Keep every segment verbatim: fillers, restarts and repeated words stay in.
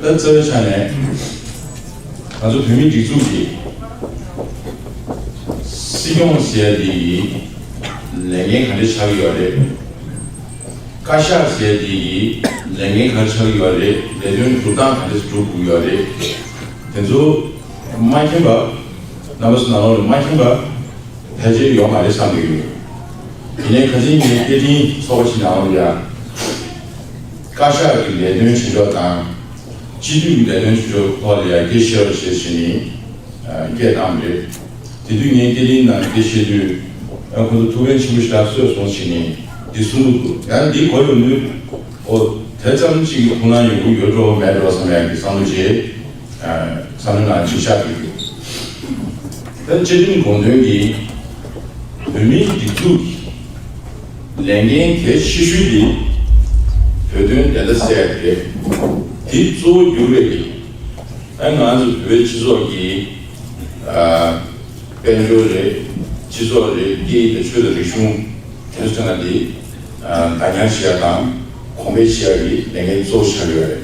ད་རྩ་བའི་ཆ་ནས་ང་ཚོ་བོད་མིའི་སྒྲིག་འཛུགས་ཀྱི་སྲིད་སྐྱོང་ཟེར་ཡ་དེ་ཡི་ལས་འགན་ག་འདྲ་ཆགས་ཀྱི་ཡོད་རེད། བཀའ་ཤག་ཟེར་ཡ་དེ་ཡི་ལས་འགན་ག་འདྲ་ཆགས་ཀྱི་ཡོད་རེད། ལས་དོན་སྒྲུབ་སྟངས་ག་འདྲ་སྒྲུབ་དགོས་ཡོད་རེད། དེ་ཚོ་མ་མཁྱེན་པ་རྣམ་པ་ཚོ་ནང་ལོགས་ལ་མ་མཁྱེན་པ་ཕལ་ཆེར་ཡོད་མ་རེད་བསམ་གྱི་ཡོད། ཡིན་ནའི་ཁ་སང་ངའི་སྐད་འཕྲིན་ཚོགས་པ་ཞིག་ནང་ལ་ཡ། བཀའ་ཤག་གི་ལས་དོན་བྱེད་ཕྱོགས་དང་། སྤྱི་འཐུས་ཀྱི་ལས་དོན་བྱེད་ཕྱོགས་ཐོག་ལ་ཡ་སྐད་བཤད་རོགས་བྱེད་ཟེར་ནས་སྐད་བཏང་བ་རེད། དེ་དུས་ངས་སྐད་འཕྲིན་ནང་སྐད་བཤད་དུས་ཁོ་ཚོ་ཐུགས་ཕན་ཆེན་པོ་ཞེ་དྲག་གསོས་སོང་ཟེར་ནས་འདི་གསུང་གི་འདུག་ཡང་འདི་གོ་ཡོང་དུས་ཨོ་དེ་ཙམ་གཅིག་གི་ཐུགས་སྣང་ཡོང་གི་ཡོད་འགྲོ་མེད་འགྲོ་བསམ་ཡག་གི་བསམ་བློ་བྱས། བསམ་བློའི་ནང་ཅིག་ཤར་གྱི་འདུག་ད་བཅའ་ཁྲིམས་དགོངས་དོན་གྱིས་བོད་མིའི་སྒྲིག་འཛུགས་ཀྱི་ལས་འགན་གལ་ཆེ་ཤོས་དེ་བོད་དོན་བདེན་མཐའ་གསལ་ཡག་རེད། དེ་གཙོ་བོ་གྱུར་པའི་གི་ཨ་ང་ཚོ་བོད་པའི་སྤྱི་ཚོགས་ཀྱི་ཨ་དཔལ་འབྱོར་རེད། སྤྱི་ཚོགས་རེད། སྐད་ཡིག་དང་ཆོས་དང་རིག་གཞུང་དེ་ཚོ་ཚང་མ་དེ་ཨ་བདག་ཉར་བྱེད་ཡག་དང་གོང་འཕེལ་བྱེད་ཡག་གི་ལས་འགན་གཙོ་བོ་ཆགས་ཡོད་རེད།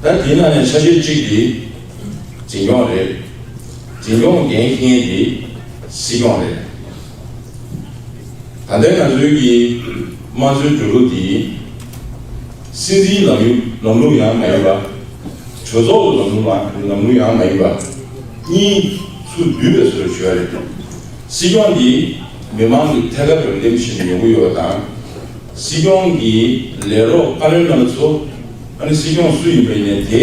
ད་དེའི་ནང་ནས་ཆ་ཤས་གཅིག་དེ་འཛིན་སྐྱོང་རེད། འཛིན་སྐྱོང་འགན་འཁྱེར་མཁན་དེ་སྲིད་སྐྱོང་རེད། ད་ལྟའི་ང་ཚོའི་གི་དམངས་གཙོའི་འགྲོ་ལུགས་འདི་སྲིད་འཛིན་ལམ་ཡུ་ལམ་ལུགས་ཡང་མ་ཡིན་པ། གྲོས་ཚོགས་ཀྱི་ལམ་ལུགས་ལམ་ལུགས་ཡང་མ་ཡིན་པ། གཉིས་ཚུར་བསྡུས་པའི་བཟོ་འདྲ་ཞུ་ཡ་རེད། སྲིད་སྐྱོང་འདི་མི་མང་གི་ཐད་ཀར་འོས་འདེམས་བྱས་ནས་ཡོང་གི་ཡོད་པ་དང་། སྲིད་སྐྱོང་གི་ལས་རོགས་བཀའ་བློན་རྣམ་པ་ཚོ་ཨ་ནི་སྲིད་སྐྱོང་སུ་ཡིན་པ་ཡིན་ནའི་དེ་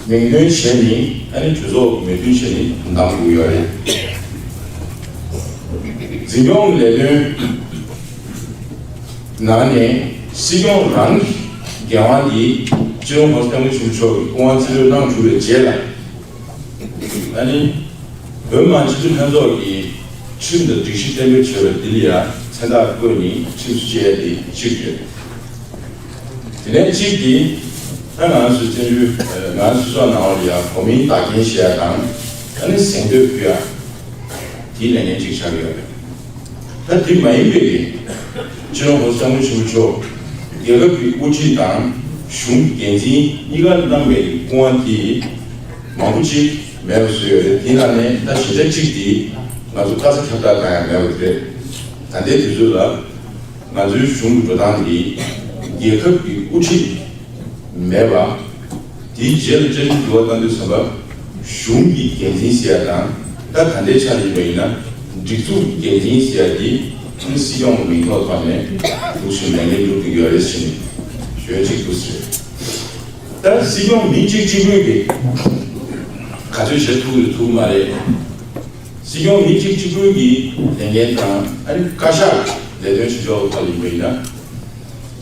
མིང་འདོན་བྱས་ནས་ཨ་ནི་གྲོས་ཚོགས་ཀྱི་མོས་མཐུན་བྱས་ནས་དམ་དམ་དགོས་ཡོད་རེད། འཛིན་སྐྱོང་གི་ལས་དོན་ནང་ནས་སྲིད་སྐྱོང་རང་གི་འགན་དབང་འདི་སྤྱི་ནོར་༸གོང་ས་༸སྐྱབས་མགོན་ཆེན་པོ་མཆོག་གིས་སྐུ་དབང་རྩིས་སྤྲོད་གནང་གྲུབ་པའི་རྗེས་ལ། ཨ་ནི། བོད་མི་མང་སྤྱི་འཐུས་ལྷན་ཚོགས་ཀྱིས་ཁྲིམས་དང་སྒྲིག་གཞི་གཏན་འབེབས་བྱས་པ་འདི་ལ་ཡང་མཚན་རྟགས་བཀོད་ནས་ཁྲིམས་སུ་བཅད་ཡ་དེ་གཅིག་རེད། དེ་ནས་གཅིག་དེ་ད་ང་ཚོའི་བཙན་བྱོལ་ང་ཚོའི་སྤྱི་ཚོགས་ནང་ལ་ཡང་གོ་མིན་བདག་རྐྱེན་བྱེད་ཡ་དང་ཨ་ནི་གཟེངས་བསྟོད་ཕུལ་ཡ་དེའི་ལས་འགན་གཅིག་ཆགས་ཀྱི་ཡོད་རེད། ད་དེ་མ་ཡིན་པའི་སྤྱི་ནོར་༸གོང་ས་༸སྐྱབས་མགོན་ཆེན་པོ་མཆོག་རྒྱལ་ཁབ་ཀྱི་དབུ་ཁྲིད་དང་གཞུང་འགན་འཛིན་གཉིས་ཀ་གནང་བའི་སྐུ་དབང་དེ་མང་པོ་ཅིག་མེད་པ་བཟོས་ཡོད་རེད། དེ་ནང་ནས་ད་ཞེ་དྲག་གཅིག་དེ་ང་ཚོ་དཀའ་ཚེགས་ཁྱབ་བསྒྲགས་བཏང་ཡ་མེད་པ་རེད། ད་ལྟའི་དུས་ཚོད་ལ་ང་ཚོའི་གཞུང་གི་འགྲོ་སྟངས་འདི་རྒྱལ་ཁབ་ཀྱི་དབུ་ཁྲིད་མེད་པ། དེའི་རྗེས་ལ་བཅའ་ཁྲིམས་འགྱུར་བ་གཏང་དུས་ཙམ་པ་གཞུང་གི་འགན་འཛིན་ཟེར་ཡ་དང་། ད་ད་ལྟའི་ཆ་ལ་ཡིན་པ་ཡིན་ན་སྒྲིག་འཛུགས་ཀྱི་འགན་འཛིན་ཟེར་ཡ་དེ་ཨ་ནི་སྲིད་སྐྱོང་གི་མིང་ཐོག་ཐོག་ནས་འདུག་བཞིན་ལས་འགན་སྒྲུབ་ཐུབ་ཀྱི་ཡོད་རེད་ཟེར་ནས་ཞུ་ཡ་གཅིག་འདུག་ཟེར། ད་སྲིད་སྐྱོང་མི་གཅིག་གཅིག་པུས་ཀྱིས་ག་ཚོད་བྱེད་ཐུབ་ཀྱི་རེད་ཐུབ་ཀྱི་མ་རེད། སྲིད་སྐྱོང་མི་གཅིག་གཅིག་པུས་ཀྱི་ལས་འགན་དང་ཨ་ནི་བཀའ་ཤག་ལས་དོན་བྱེད་ཕྱོགས་ཐོག་ལ་ཡིན་པ་ཡིན་ན།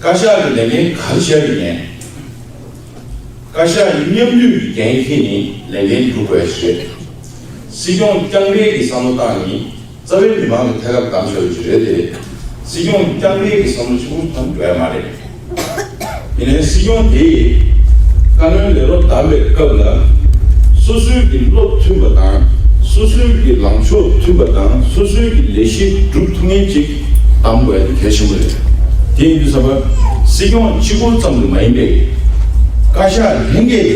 བཀའ་ཤག་གི་ལས་འགན་ག་རེ་བྱས་ཡིན་ནའི། བཀའ་ཤག་གིས་མཉམ་འདུས་ཀྱི་འགན་འཁྱེར་ནས་ལས་འགན་སྒྲུབ་དགོས་ཞེས། སྲིད་སྐྱོང་རྐྱང་པའི་གི་བསམ་བློ་བཏང་ནས་རྩ་བའི་མི་མང་གི་ཐད་ཀར་བདམས་ཤོར་གྱི་རེད་དེ། སྲིད་སྐྱོང་རྐྱང་པའི་གི་བསམ་བློ་གཅིག་པུ་ཐོན་དགོས་ཡ་མ་རེད། ཡིན་ནའི་སྲིད་སྐྱོང་དེས་བཀའ་བློན་ལས་རོགས་བདམས་པའི་སྐབས་ལ་སོ་སོའི་གི་བློ་མཐུན་པ་དང་སོ་སོའི་གི་ལངས་ཕྱོགས་མཐུན་པ་དང་སོ་སོའི་གི་ལས་གཞི་སྒྲུབ་ཐུབ་མཁན་ཅིག་བདམས་དགོས་ཡ་དེ་གལ་ཆེན་པོ་རེད། དེ་ཡིན་དུས་ཙམ་པ་སྲིད་སྐྱོང་གཅིག་པུ་ཙམ་དུ་མ་ཡིན་པའི་བཀའ་ཤག་ལྷན་རྒྱས་དེ་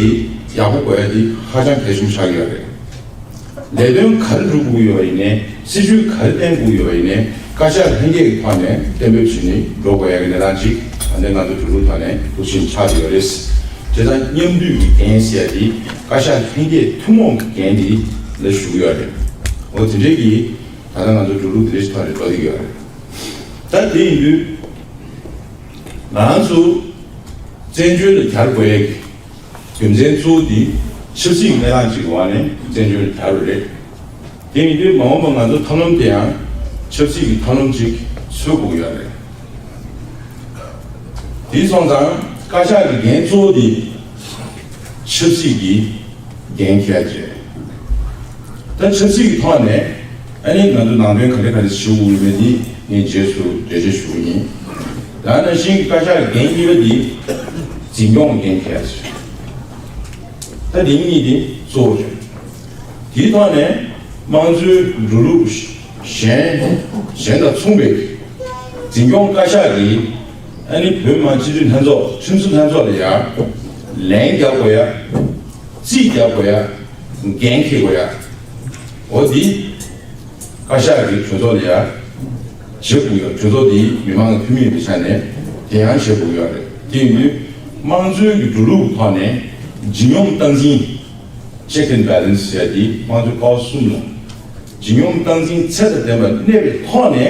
ཡག་པོ་དགོས་ཡ་དེ་ཧ་ཅང་གལ་ཆེན་པོ་ཆགས་ཀྱི་ཡོད་རེད། ལས་དོན་ག་རེ་སྒྲུབ་དགོས་ཡོད་པ་ཡིན་ནའི་སྲིད་ཇུས་ག་རེ་བཏིང་དགོས་ཡོད་པ་ཡིན་ནའི་བཀའ་ཤག་ལྷན་རྒྱས་ཀྱི་ཐོག་ནས་གཏན་འབེབས་བྱས་ནས་འགྲོ་དགོས་ཡ་གི་གནས་སྟངས་ཅིག་ད་ལྟའི་ང་ཚོ་འགྲོ་ལུགས་ཐོག་ནས་འདུག་བཞིན་ཆགས་ཀྱི་ཡོད་རེད། བྱས་ཙང་མཉམ་འདུས་ཀྱི་འགན་ཟེར་ཡ་དེ་བཀའ་ཤག་ལྷན་རྒྱས་ཐུན་མོང་གི་འགན་དེ་ལ་ཞུགས་ཡོད་རེད། འོ་དེ་འདྲའི་གི་ད་ལྟ་ང་ཚོ་འགྲོ་ལུགས་དེ་འདྲའི་ཐོག་ནས་འགྲོ་བསྡད་ཡོད་རེད། ད་དེ་ཡིན་དུས་ང་ཚོ་བཙན་བྱོལ་ལ་གྱར་དགོས་ཡ་གི་རྒྱུ་མཚན་གཙོ་བོ་དེ་ཆབ་སྲིད་ཀྱི་གནས་སྟངས་ཅིག་གི་འོག་ནས་བཙན་བྱོལ་གྱར་བ་རེད། དེ་ཡིན་དུས་མ་འོངས་པ་ང་ཚོ་ཐབས་ལམ་དེ་ཡང་ཆབ་སྲིད་ཀྱི་ཐབས་ལམ་ཅིག་འཚོལ་དགོས་ཀྱི་ཡོད་རེད། དེ་སོང་ཙང་བཀའ་ཤག་གི་འགན་གཙོ་བོ་དེ་ཆབ་སྲིད་ཀྱི་འགན་འཁྱེར་ཡ་ཅིག་རེད། ད་ཆབ་སྲིད་ཀྱི་ཐོག་ནས་ཨ་ནི་ང་ཚོ་ནང་དོན་ག་རེ་ག་རེ་ཞུ་དགོས་ཡོད་མེད་དེ་ངས་རྗེས་སུ་འགྲེལ་བརྗོད་ཞུ་གི་ཡིན། ད་ནང་བཞིན་བཀའ་ཤག་གི་འགན་གཉིས་པ་དེ་འཛིན་སྐྱོང་གི་འགན་འཁྱེར་ཡ་ཅིག་རེད། ད་དེ་གཉིས་དེ་གཙོ་བོ་རེད། དེའི་ཐོག་ནས་དམངས་གཙོའི་འགྲོ་ལུགས་གཞན་གཞན་དང་མཚུངས་པའི་འཛིན་སྐྱོང་བཀའ་ཤག་གིས་ཨ་ནི་བོད་མི་མང་སྤྱི་འཐུས་ལྷན་ཚོགས་ཁྲིམས་བཟོ་ལྷན་ཚོགས་ལ་ཡང་ ལན་རྒྱག་དགོས་ཡ། རྩིས་རྒྱག་དགོས་ཡ། འགན་འཁྱེར་དགོས་ཡ། འོ་འདི་བཀའ་ཤག་གིས་གྲོས་ཚོགས་ལ་ཡ་བྱེད་དགོས་ཡ། གྲོས་ཚོགས་འདི་མི་མང་གི་འཐུས་མི་ཡིན་པའི་ཆ་ནས་དེ་ཡང་བྱེད་དགོས་ཡ་རེད། དེ་ཡིན་དུས་དམངས་གཙོའི་གི་འགྲོ་ལུགས་ཐོག་ནས་ལྗིད་སྙོམས་སྟངས་འཛིན། Check and balance ཟེར་ཡ་དེ་དམངས་གཙོའི་ཀ་བ་གསུམ་ལ་ལྗིད་སྙོམས་སྟངས་འཛིན་ཚད་དང་ལྡན་པ་གནས་པའི་ཐོག་ནས་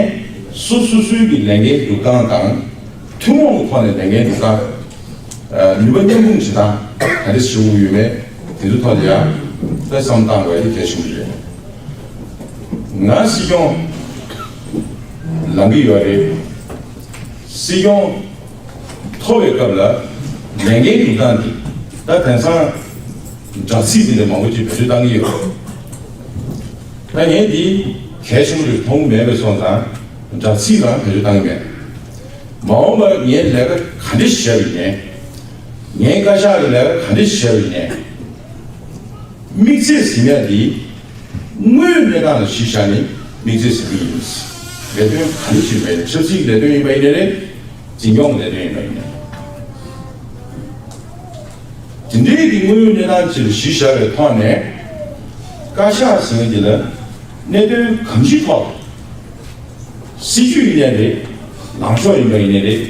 སོ་སོ་སོའི་གི་ལས་འགན་སྒྲུབ་སྟངས་དང་། ཐུན་མོང་གི་ཐོག་ནས་ལས་འགན་སྒྲུབ་སྟངས། ནུས་པ་མཉམ་སྤུངས་བྱེད་སྟངས་ག་འདྲ་ཞིག་ཡོད་མེད་དེ་ཚོ་ཐོག་ལ་ཡང་ད་བསམ་བཏང་དགོས་ཡ་དེ་གལ་ཆེན་པོ་རེད། ང་སྲིད་སྐྱོང་ལངས་ཀྱི་ཡོད་རེད། སྲིད་སྐྱོང་ཐོབ་པའི་སྐབས་ལ་ལས་འགན་སྒྲུབ་སྟངས་འདི་ད་དེང་སང་དྲ་ཚིགས་འདི་ལས་མང་པོ་ཅིག་བེད་སྤྱོད་བཏང་གི་ཡོད། ད་ངས་འདི་གལ་ཆེན་པོ་རེད་མཐོང་གི་མེད་པའི་སོང་ཙང་དྲ་ཚིགས་རང་བེད་སྤྱོད་བཏང་གི་མེད། མ་འོངས་པར་ངས་ལས་ཀ་ག་འདྲ་ཞིག་བྱས་པ་ཡིན་ནའི། ངས་བཀའ་ཤག་གི་ལས་ཀ་ག་འདྲ་ཞིག་བྱས་པ་ཡིན་ནའི། དམིགས་ཚད་ཟིན་ཡ་འདི་དངོས་ཡོད་གནས་སྟངས་ལ་གཞི་བཞག་ནས་དམིགས་ཚད་ཟིན་གྱི་ཡིན། ལས་དོན་ག་འདྲ་ཞིག་མེད་ན་ཆབ་སྲིད་ཀྱི་ལས་དོན་ཡིན་པ་ཡིན་ནའི་རེད། འཛིན་སྐྱོང་གི་ལས་དོན་ཡིན་པ་ཡིན་ནའི་རེད། དེ་འདྲའི་གི་དངོས་ཡོད་གནས་སྟངས་ཅིག་ལ་གཞི་བཞག་པའི་ཐོག་ནས་བཀའ་ཤག་ཟེར་མཁན་འདི་ལ་གནད་དོན་གང་ཅིའི་ཐོག་ལ། སྲིད་ཇུས་ཡིན་ནའི་རེད། ལངས་ཕྱོགས་ཡིན་པ་ཡིན་ནའི་རེད།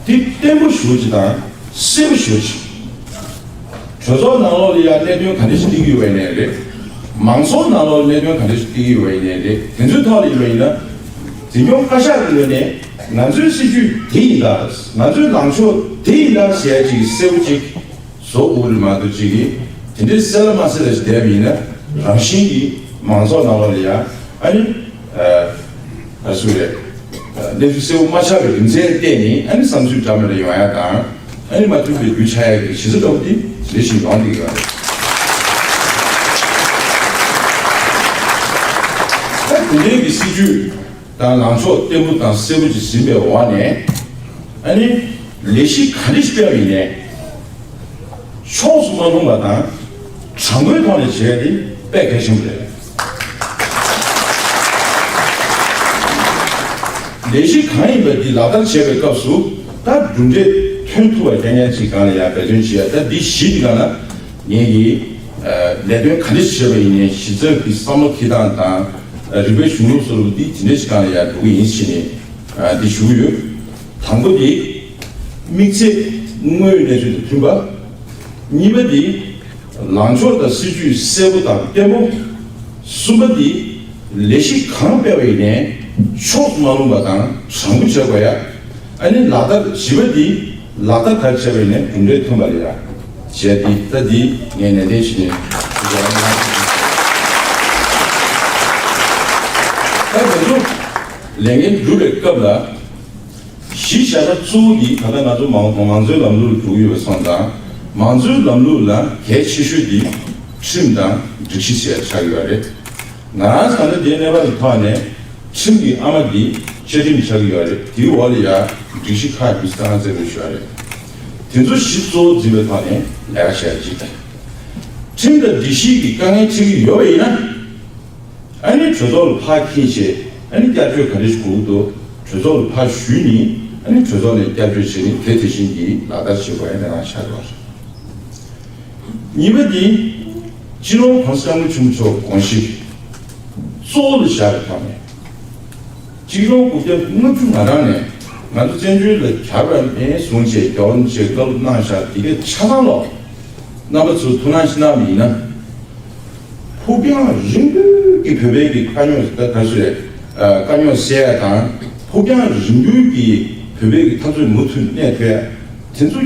དེ་བརྟན་པོ་ཞེ་པོ་ཅིག་དང་གསལ་པོ་ཞེ་པོ་ཅིག་གྲོས་ཚོགས་ནང་ལོགས་ལ་ཡང་གནད་དོན་ག་འདྲ་ཞིག་བསྟན་གྱི་ཡོད་པ་ཡིན་ནའི་རེད། མང་ཚོགས་ནང་ལོགས་ལ་གནད་དོན་ག་འདྲ་ཞིག་བསྟན་གྱི་ཡོད་པ་ཡིན་ནའི་རེད། དེ་ཚོའི་ཐོག་ལ་ཡིན་པ་ཡིན་ན། འཛིན་སྐྱོང་བཀའ་ཤག་གི་ངོས་ནས་ང་ཚོའི་སྲིད་ཇུས་དེ་ཡིན་ད། ང་ཚོའི་ལངས་ཕྱོགས་དེ་ཡིན་ད་ཟེར་ཡ་ཅིག་གསལ་པོ་ཅིག་བཟོ་དགོས་རེད་མ་གཏོགས་ཅིག་གིས་དེ་འདྲའི་གསལ་ལ་མ་གསལ་ལ་ཞིག་བསྡད་པ་ཡིན་ན་རང་བཞིན་གྱིས་མང་ཚོགས་ནང་ལོགས་ལ་ཡ་ཨ་ནི། ཨ་སུ་རེད། གནས་ཚུལ་གསལ་པོ་མ་ཆགས་པའི་རྒྱུ་མཚན་བརྟེན་ནས་ཨ་ནི་བསམ་ཚུལ་འདྲ་མི་འདྲ་ཡོང་ཡ་དང་། ཨ་ནི་མ་མཐུན་པའི་རྒྱུ་ཆགས་ཡ་གི་གཞི་རྩ་འདྲ་པོ་དེ་ལས་ཤིག་ཡོང་བསྡད་ཡོད་རེད། ད་དེ་འདྲའི་གི་སྲིད་ཇུས་དང་ལངས་ཕྱོགས་བརྟན་པོ་དང་གསལ་པོ་ཅིག་ཟིན་པའི་འོག་ནས་ཨ་ནི་ལས་གཞི་ག་འདྲ་ཞིག་སྤེལ་བ་ཡིན་ནའི། ཕྱོགས་སུ་མ་ལྷུང་བ་དང་དྲང་པོའི་ཐོག་ནས་བྱས་ཏེ་དཔེ་གལ་ཆེན་པོ་རེད། ལས་གཞི་གང་ཡིན་པ་འདི་ལག་བསྟར་བྱེད་པའི་སྐབས་སུ་ད་གྲུབ་འབྲས་ཐོན་ཐུབ་པ་རྐྱང་རྐྱང་ཅིག་སྒང་ལ་ཡང་འབད་བརྩོན་བྱེད་ཡ། ད་འདི་བཞི་འདི་སྒང་ལ་ངེད་ཀྱིས་ལས་དོན་ག་འདྲ་ཞིག་བྱེད་པ་ཡིན་ནའི་གཞི་རྩའི་གི་བསམ་བློ་འཁྱེར་སྟངས་དང་རིག་པའི་གཞུང་ལུགས་སོགས་འདི་དེ་འདྲ་ཞིག་སྒང་ལ་ཡང་འགྲོ་གི་ཡིན་ཟེར་ནས་འདི་ཞུ་གི་ཡོད། དང་པོ་དེ་དམིགས་ཚད་དངོས་ཡོད་གནས་ཚུལ་དང་མཐུན་པ། གཉིས་པ་དེ་ལངས་ཕྱོགས་དང་སྲིད་ཇུས་གསལ་པོ་དང་བརྟན་པོ། གསུམ་པ་དེ་ལས་གཞི་གང་སྤེལ་བ་ཡིན་ནའི་ཕྱོགས་སུ་མ་ལྷུང་བ་དང་དྲང་པོ་བྱེད་དགོས་ཡ། ཨ་ནི་ལག་བསྟར་བྱིས་པ་དེ་ལག་བསྟར་ག་རེ་བྱས་པ་ཡིན་ནའི་གྲུབ་འབྲས་ཐོན་པ་ལ་ཡ་བྱས་ཏེ་ད་དེ་ངས་ནན་ཏན་བྱས་ནས་ད་དེ་ཚོ་ལས་འགན་སྒྲུབ་པའི་སྐབས་ལ། གཞི་བཞག་ས་གཙོ་བོ་འདི་ད་ལྟ་ང་ཚོ་མང་མང་གཙོའི་ལམ་ལུགས་ལ་འགྲོ་གི་ཡོད་པ་སོང་ཙང་། མང་གཙོའི་ལམ་ལུགས་ལ་གལ་ཆེ་ཤོས་འདི་ཁྲིམས་དང་སྒྲིག་གཞི་ཟེར་ཆགས་ཡོད་རེད། ང་རང་ཚོ་ད་ལྟ་འདིའི་གནས་བབ་ཀྱི་ཐོག་ནས་ཁྲིམས་ཀྱི་ཨ་མ་འདི་བཅའ་ཁྲིམས་ཆགས་ཀྱི་ཡོད་རེད། དེའི་འོག་ལ་ཡ་སྒྲིག་གཞི་ཁག་བརྒྱུད་གསར་བརྩམ་དགོས་ཡོད་རེད། དེ་ཚོ་བཞི་གཙོ་བོ་འཛིན་པའི་ཐོག་ནས་ལས་ཀ་བྱས་ཡ་གཅིག་དང་། ཁྲིམས་དང་སྒྲིག་གཞི་གི་དཀའ་ངལ་འཕྲད་ཀྱི་ཡོད་པ་ཡིན་ན། ཨ་ནི་གྲོས་ཚོགས་ལ་ཕར་འཁྱེར་བྱས། ཨ་ནི་བསྐྱར་བཅོས་ག་འདྲ་ཞིག་དགོས་ཀྱི་འདུག་གྲོས་ཚོགས་ལ་ཕར་ཞུས་ནས། ཨ་ནི་གྲོས་ཚོགས་ནས་བསྐྱར་བཅོས་བྱས་ནས་དེ་དེ་བཞིན་གྱིས་ལག་བསྟར་བྱེད་དགོས་ཡ་ནི་རང་ཆགས་ཡོད་རེད། གཉིས་པ་དེ་སྤྱི་ནོར་༸གོང་ས་༸སྐྱབས་མགོན་ཆེན་པོ་མཆོག་དགོངས་གཞི་གཙོ་བོ་ལ་བཞག་པའི་ཐོག་ནས། གཅིག་སྟོང་དགུ་བརྒྱ་ལྔ་བཅུ་ང་གྲངས་ནས་ང་ཚོ་བཙན་བྱོལ་ལ་གྱར་བ་ནས་བཟུང་བྱས་རྒྱལ་བ་རིན་པོ་ཆེས་བཀའ་སློབ་གནང་བཞག་དེ་གའི་ཆ་ཚང་ལོག་རྣམ་པ་ཚོས་ཐུགས་སྣང་ཞིག་གནང་བ་ཡིན་ན། ཕུགས་རྒྱང་རིང་པོའི་གི་བོད་པའི་གི་དཀའ་རྙོག་ད་ག་ཚོད་རེད། དཀའ་རྙོག་སེལ་ཡ་དང་ཕུགས་རྒྱང་རིང་པོའི་གི་བོད་པའི་གི་འཐབ་རྩོད་མུ་མཐུད་གནས་ཐུབ་ཡ་དེ་ཚོ་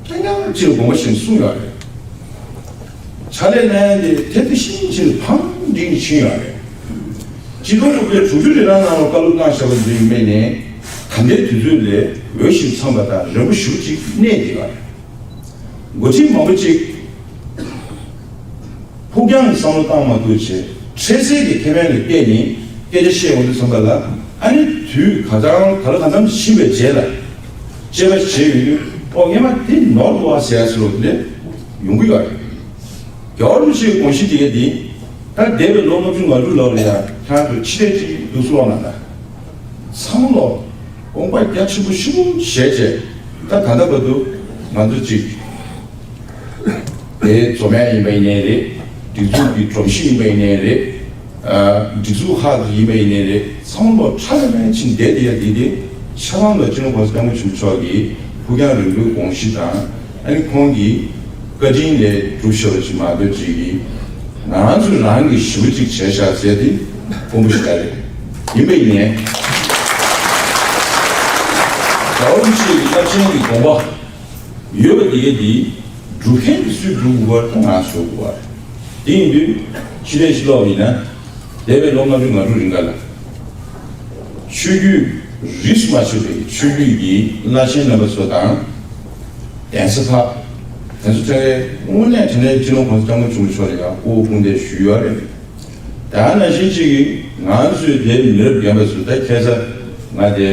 རྐྱང་རྐྱང་ཅིག་ལ་དགོངས་པ་བཞེས་གསུངས་ཡོད་རེད། ཕྱག་ལས་གནང་ཡ་དེ་དེ་དེ་བཞིན་ཕྱིན་བང་སྒྲིག་ནས་ཕྱིན་ཡོད་རེད། སྤྱི་ལོ་དགུ་བརྒྱ་དྲུག་ཅུ་རེ་གྲངས་ནང་ལ་བཀའ་སློབ་གནང་བཞག་པ་འདི་ཡིན་མིན་ནས་ད་ལྟའི་དུས་ཚོད་ལས་འོས་ཤིང་འཚམས་པ་དང་རན་པོ་ཞེ་པོ་ཅིག་གནས་བསྡད་ཡོད་རེད། འགོ་ཁྲིད་མང་པོ་ཅིག་ཕུགས་རྒྱང་གི་བསམ་བློ་བཏང་མ་ཐུབ་བྱས། འཕྲལ་སེལ་གྱི་ཁེ་ཕན་ལ་བལྟས་ནས་སྐད་ཆ་བཤད་ཡོང་དུས་ཙམ་པ་ལ། ཨ་ནི་དུས་ག་ཚང་ག་ལ་གང་འཚམ་ཕྱིན་པའི་རྗེས་ལ་དཔྱད་པ་བྱས་ཡོང་དུས། ཨོ་སྔས་མ་དེ་ནོར་འདུག་ཨ་ཟེར་ཡ་ཟེར་བ་དེ་འདྲ་ཡོང་གི་ཡོད་རེད། རྒྱལ་བ་རིན་པོ་ཆེའི་དགོངས་གཞི་དེ་ག་དེ། ད་འདས་པའི་ལོ་ལྔ་བཅུ་ང་དྲུག་ལོ་ལ་ཡང་ཁྱེད་རང་ཚོ་ཕྱི་རྒྱལ་ཅིག་འདུག་སེ་ལོག་ན་ད། ཚང་མ་ལོག་དགོངས་པ་རྒྱ་ཆེན་པོ་ཞེ་པོ་བཞེས་བྱས། ད་ད་ལྟ་བར་དུ་ང་ཚོ་ཅིག་ དེ་འཛོམས་ཡ་ཡིན་པ་ཡིན་ནའི་རེད། སྒྲིག་འཛུགས་ཀྱི་སྒྲོམ་གཞི་ཡིན་པ་ཡིན་ནའི་རེད། ཨ། སྒྲིག་འཛུགས་ཁག་ཅིག་ཡིན་པ་ཡིན་ནའི་རེད། ཚང་མ་ལོ་ཁྲ་ལ་མེད་ཕྱིན་བསྡད་དེ་ཡ་དེ་དེ་ཆ་ཚང་ལ་སྤྱི་ནོར་༸གོང་ས་༸སྐྱབས་མགོན་ཆེན་པོ་མཆོག་གིས་ཕུགས་རྒྱང་རིང་པོའི་དགོངས་གཞི་དང་། ཨ་ནི་ཁོང་གི་བཀའ་དྲིན་ལས་གྲུབ་བཞག་པ་ཅིག་མ་གཏོགས་ཅིག་གིས་ང་ཚོས་རང་གི་ཞེ་པོ་ཅིག་བྱས་བཞག་ཟེར་དེ་དཀོན་པོ་ཞིག་རེད། ཡིན་པ་ཡིན་ནའི། རྒྱལ་བ་རིན་པོ་ཆེ་གི་རླབས་ཆེན་གྱི་དགོངས་པ་ཡོད་པ་དེ་ག་དེ་སྒྲུབ་མཁན་གྱིས་སུས་སྒྲུབ་དགོས་པ་རེད། ད་ང་ཚོས་སྒྲུབ་དགོས་པ་རེད། དེ་ཡིན་དུས་ཕྱི་ལས་ཕྱི་ལོགས་ཡིན་ན། འདས་པའི་ལོ་ལྔ་བཅུ་ང་དྲུག་རིང་ག་ལ་ཆོས་བརྒྱུད་རིས་སུ་མ་ཆད་པའི་ཆོས་བརྒྱུད་ཀྱི་བླ་ཆེན་རྣམ་པ་ཚོ་དང་། གདན་ས་ཁག་དེ་ཚོ་ཕྲན་བུ་དངོས་གནས་དྲང་གནས་སྤྱི་ནོར་༸གོང་ས་༸སྐྱབས་མགོན་ཆེན་པོ་མཆོག་ལ་ཡང་སྐུ་ངོ་དཔུང་འདེགས་ཞུས་ཡོད་རེད། ད་ནང་བཞིན་གཅིག་གིས་ང་ཚོའི་དེ་མི་རབས་རྒན་པ་ཚོ། ད་ཁ་སང་ང་དེ་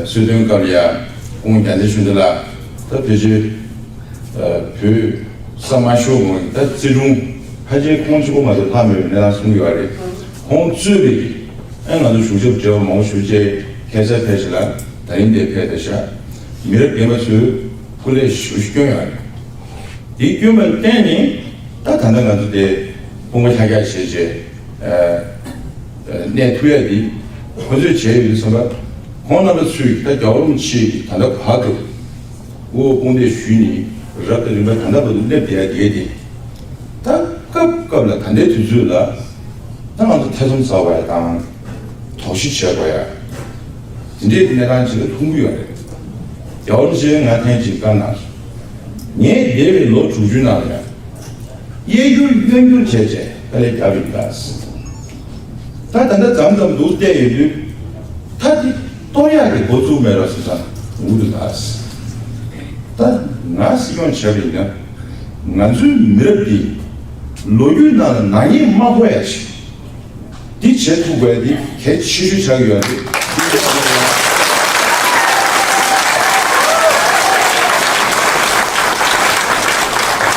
གསོལ་སྟོན་སྐབས་ལ་ཡ་སྐུ་ངོ་རྒྱལ་མཚན་ཆོས་འཕེལ་ལགས་ད་ཕལ་ཆེར་བོད་ས་མ་ཤོར་གོང་གི་ད་བརྩི་སྲུང་ཕལ་ཆེར་ཁོང་གཅིག་པོ་མ་གཏོགས་ལྷག་མེད་པའི་གནས་སྟངས་གསུངས་ཡོད་རེད། ཁོང་གཙོས་པའི་ཨ་ང་ཚོ་གཞུང་ཞབས་བགྲེས་པ་མང་པོ་ཞིག་བཅས་ཁ་སང་ཕལ་ཆེར་ལ་ད་རིང་འདིར་ཕེབས་བསྡད་ཤག་མི་རབས་རྒན་པ་ཚོས་སྐུ་ལས་ཞེ་པོ་ཞིག་བསྐྱོན་ཡོད་རེད། དེ་བསྐྱོན་པར་བརྟེན་ནས་ད་ད་ལྟ་ང་ཚོ་དེ་དཔུང་པ་ལྷག་རྒྱག་བྱས་བྱས། ཨ། གནས་ཐུབ་ཡ་དེ་ཁོ་ཚོས་བྱས་ཡོད་དུས་ཙམ་པ། ཁོང་རྣམ་པ་ཚོས་ད་རྒྱལ་བ་རིན་པོ་ཆེ་གི་ད་ལྟ་བར་དུ་སྐུ་ངོ་དཔུང་འདེགས་ཞུས་ནས་རབ་དང་རིམ་པ་ད་ལྟ་བར་དུ་སླེབས་བསྡད་ཡ་དེ་ག་དེ། ད་སྐབས་སྐབས་ལ་ད་ལྟའི་དུས་ཚོད་ལ་ད་ང་ཚོ་ཐེ་ཚོམ་ཟ་བ་ཡ་དང་དོགས་གཞི་བྱེད་དགོས་ཡ། དེ་འདྲའི་གནས་སྟངས་ཅིག་ལ་ལྷུང་གི་ཡོད་རེད། རྒྱལ་བ་རིན་པོ་ཆེས་ང་ཐེངས་གཅིག་བཀའ་གནང་སོང་། ངས་འདས་པའི་ལོ་དྲུག་ཅུའི་ནང་ལ་ཡ། གཡས་བསྒྱུར་གཡོན་བསྒྱུར་བྱས་བྱས་དཀའ་ལས་བརྒྱབ་ཡིན་ད། ད་ད་ལྟ་མཚམས་མཚམས་འདུག་བལྟས་ཡོང་དུས། ད་དེ་གཏོར་ཡག་གི་འགོ་བཙུགས་མེད་རོགས་ཟེར་ཙང་འུ་དུ་ད། ད་ང་སྲིད་སྐྱོང་བྱས་པ་ཡིན་ན། ང་ཚོའི་མི་རབས་འདི་ལོ་རྒྱུས་ནང་ལ་ནག་ཉེས་མ་ཕོག་ཡ་ཞིག་འདི་བྱེད་ཐུབ་དགོས་འདི་གལ་ཆེ་ཤོས་ཆགས་ཀྱི་ཡོད་རེད།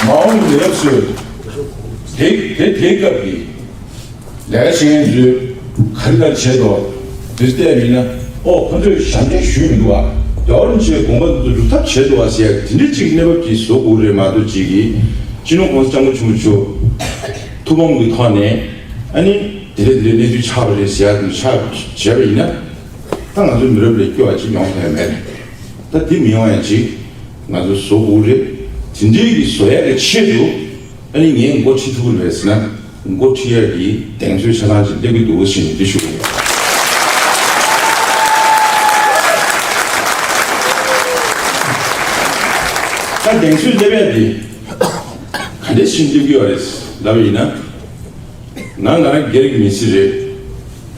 མ་འོངས་པའི་མི་རབས་ཚོས་དེ་དེ་དེའི་སྐབས་ཀྱི་ལས་ཀ་བྱེད་མཁན་ཚོས་ག་རེ་ག་རེ་བྱས་འདུག་འདིར་བལྟས་པ་ཡིན་ན། ཨོ་ཁོ་ཚོས་ཞབས་འདྲེན་ཞུས་མི་འདུག་ཨ། རྒྱལ་བ་རིན་པོ་ཆེའི་དགོངས་པ་འདི་ཚོ་སྒྲུབ་ཐབས་བྱས་འདུག་ཨ་ཟེར་ཡ་དེ་འདྲའི་ཅིག་གནས་བབ་ཅིག་བཟོ་དགོས་རེད་མ་གཏོགས་ཅིག་གིས་སྤྱི་ནོར་༸གོང་ས་༸སྐྱབས་མགོན་ཆེན་པོ་མཆོག་ཐུགས་ཕམ་གྱི་ཐོག་ནས་ཨ་ནི་དེ་འདྲ་དེ་འདྲ་གནས་ཚུལ་ཆགས་པ་རེད་ཟེར་ཡ་དེ་ཆགས་བྱས་པ་ཡིན་ན། ད་ང་ཚོའི་མི་རབས་ལ་སྐྱོ་བ་ཅིག་ཡོང་ཐུབ་ཡ་མེད། ད་དེ་མི་ཡོང་ཡ་ཅིག་ང་ཚོ་བཟོ་དགོས་རེད། དེ་འདྲའི་གི་བཟོ་ཡ་གི་ཆེད་དུ། ཨ་ནི་ངས་འགོ་ཁྲིད་ཐུབ་ཀྱི་རེད་ཟེར་ན། འགོ་ཁྲིད་ཡག་གི་གདེང་ཚོད་ཆ་ཚང་ཅིག་སླེབས་ཀྱི་འདུག་ཟེར་ནས་འདི་ཞུ་གི་ཡོད། ད་གདེང་ཚོད་སླེབས་ཡག་འདི་ག་འདྲས་ཤིག་སླེབས་ཀྱི་ཡོད་རེད་ལབ་པ་ཡིན་ན། ང་ང་རང་སྒེར་གྱི་མི་ཚེ་རེད།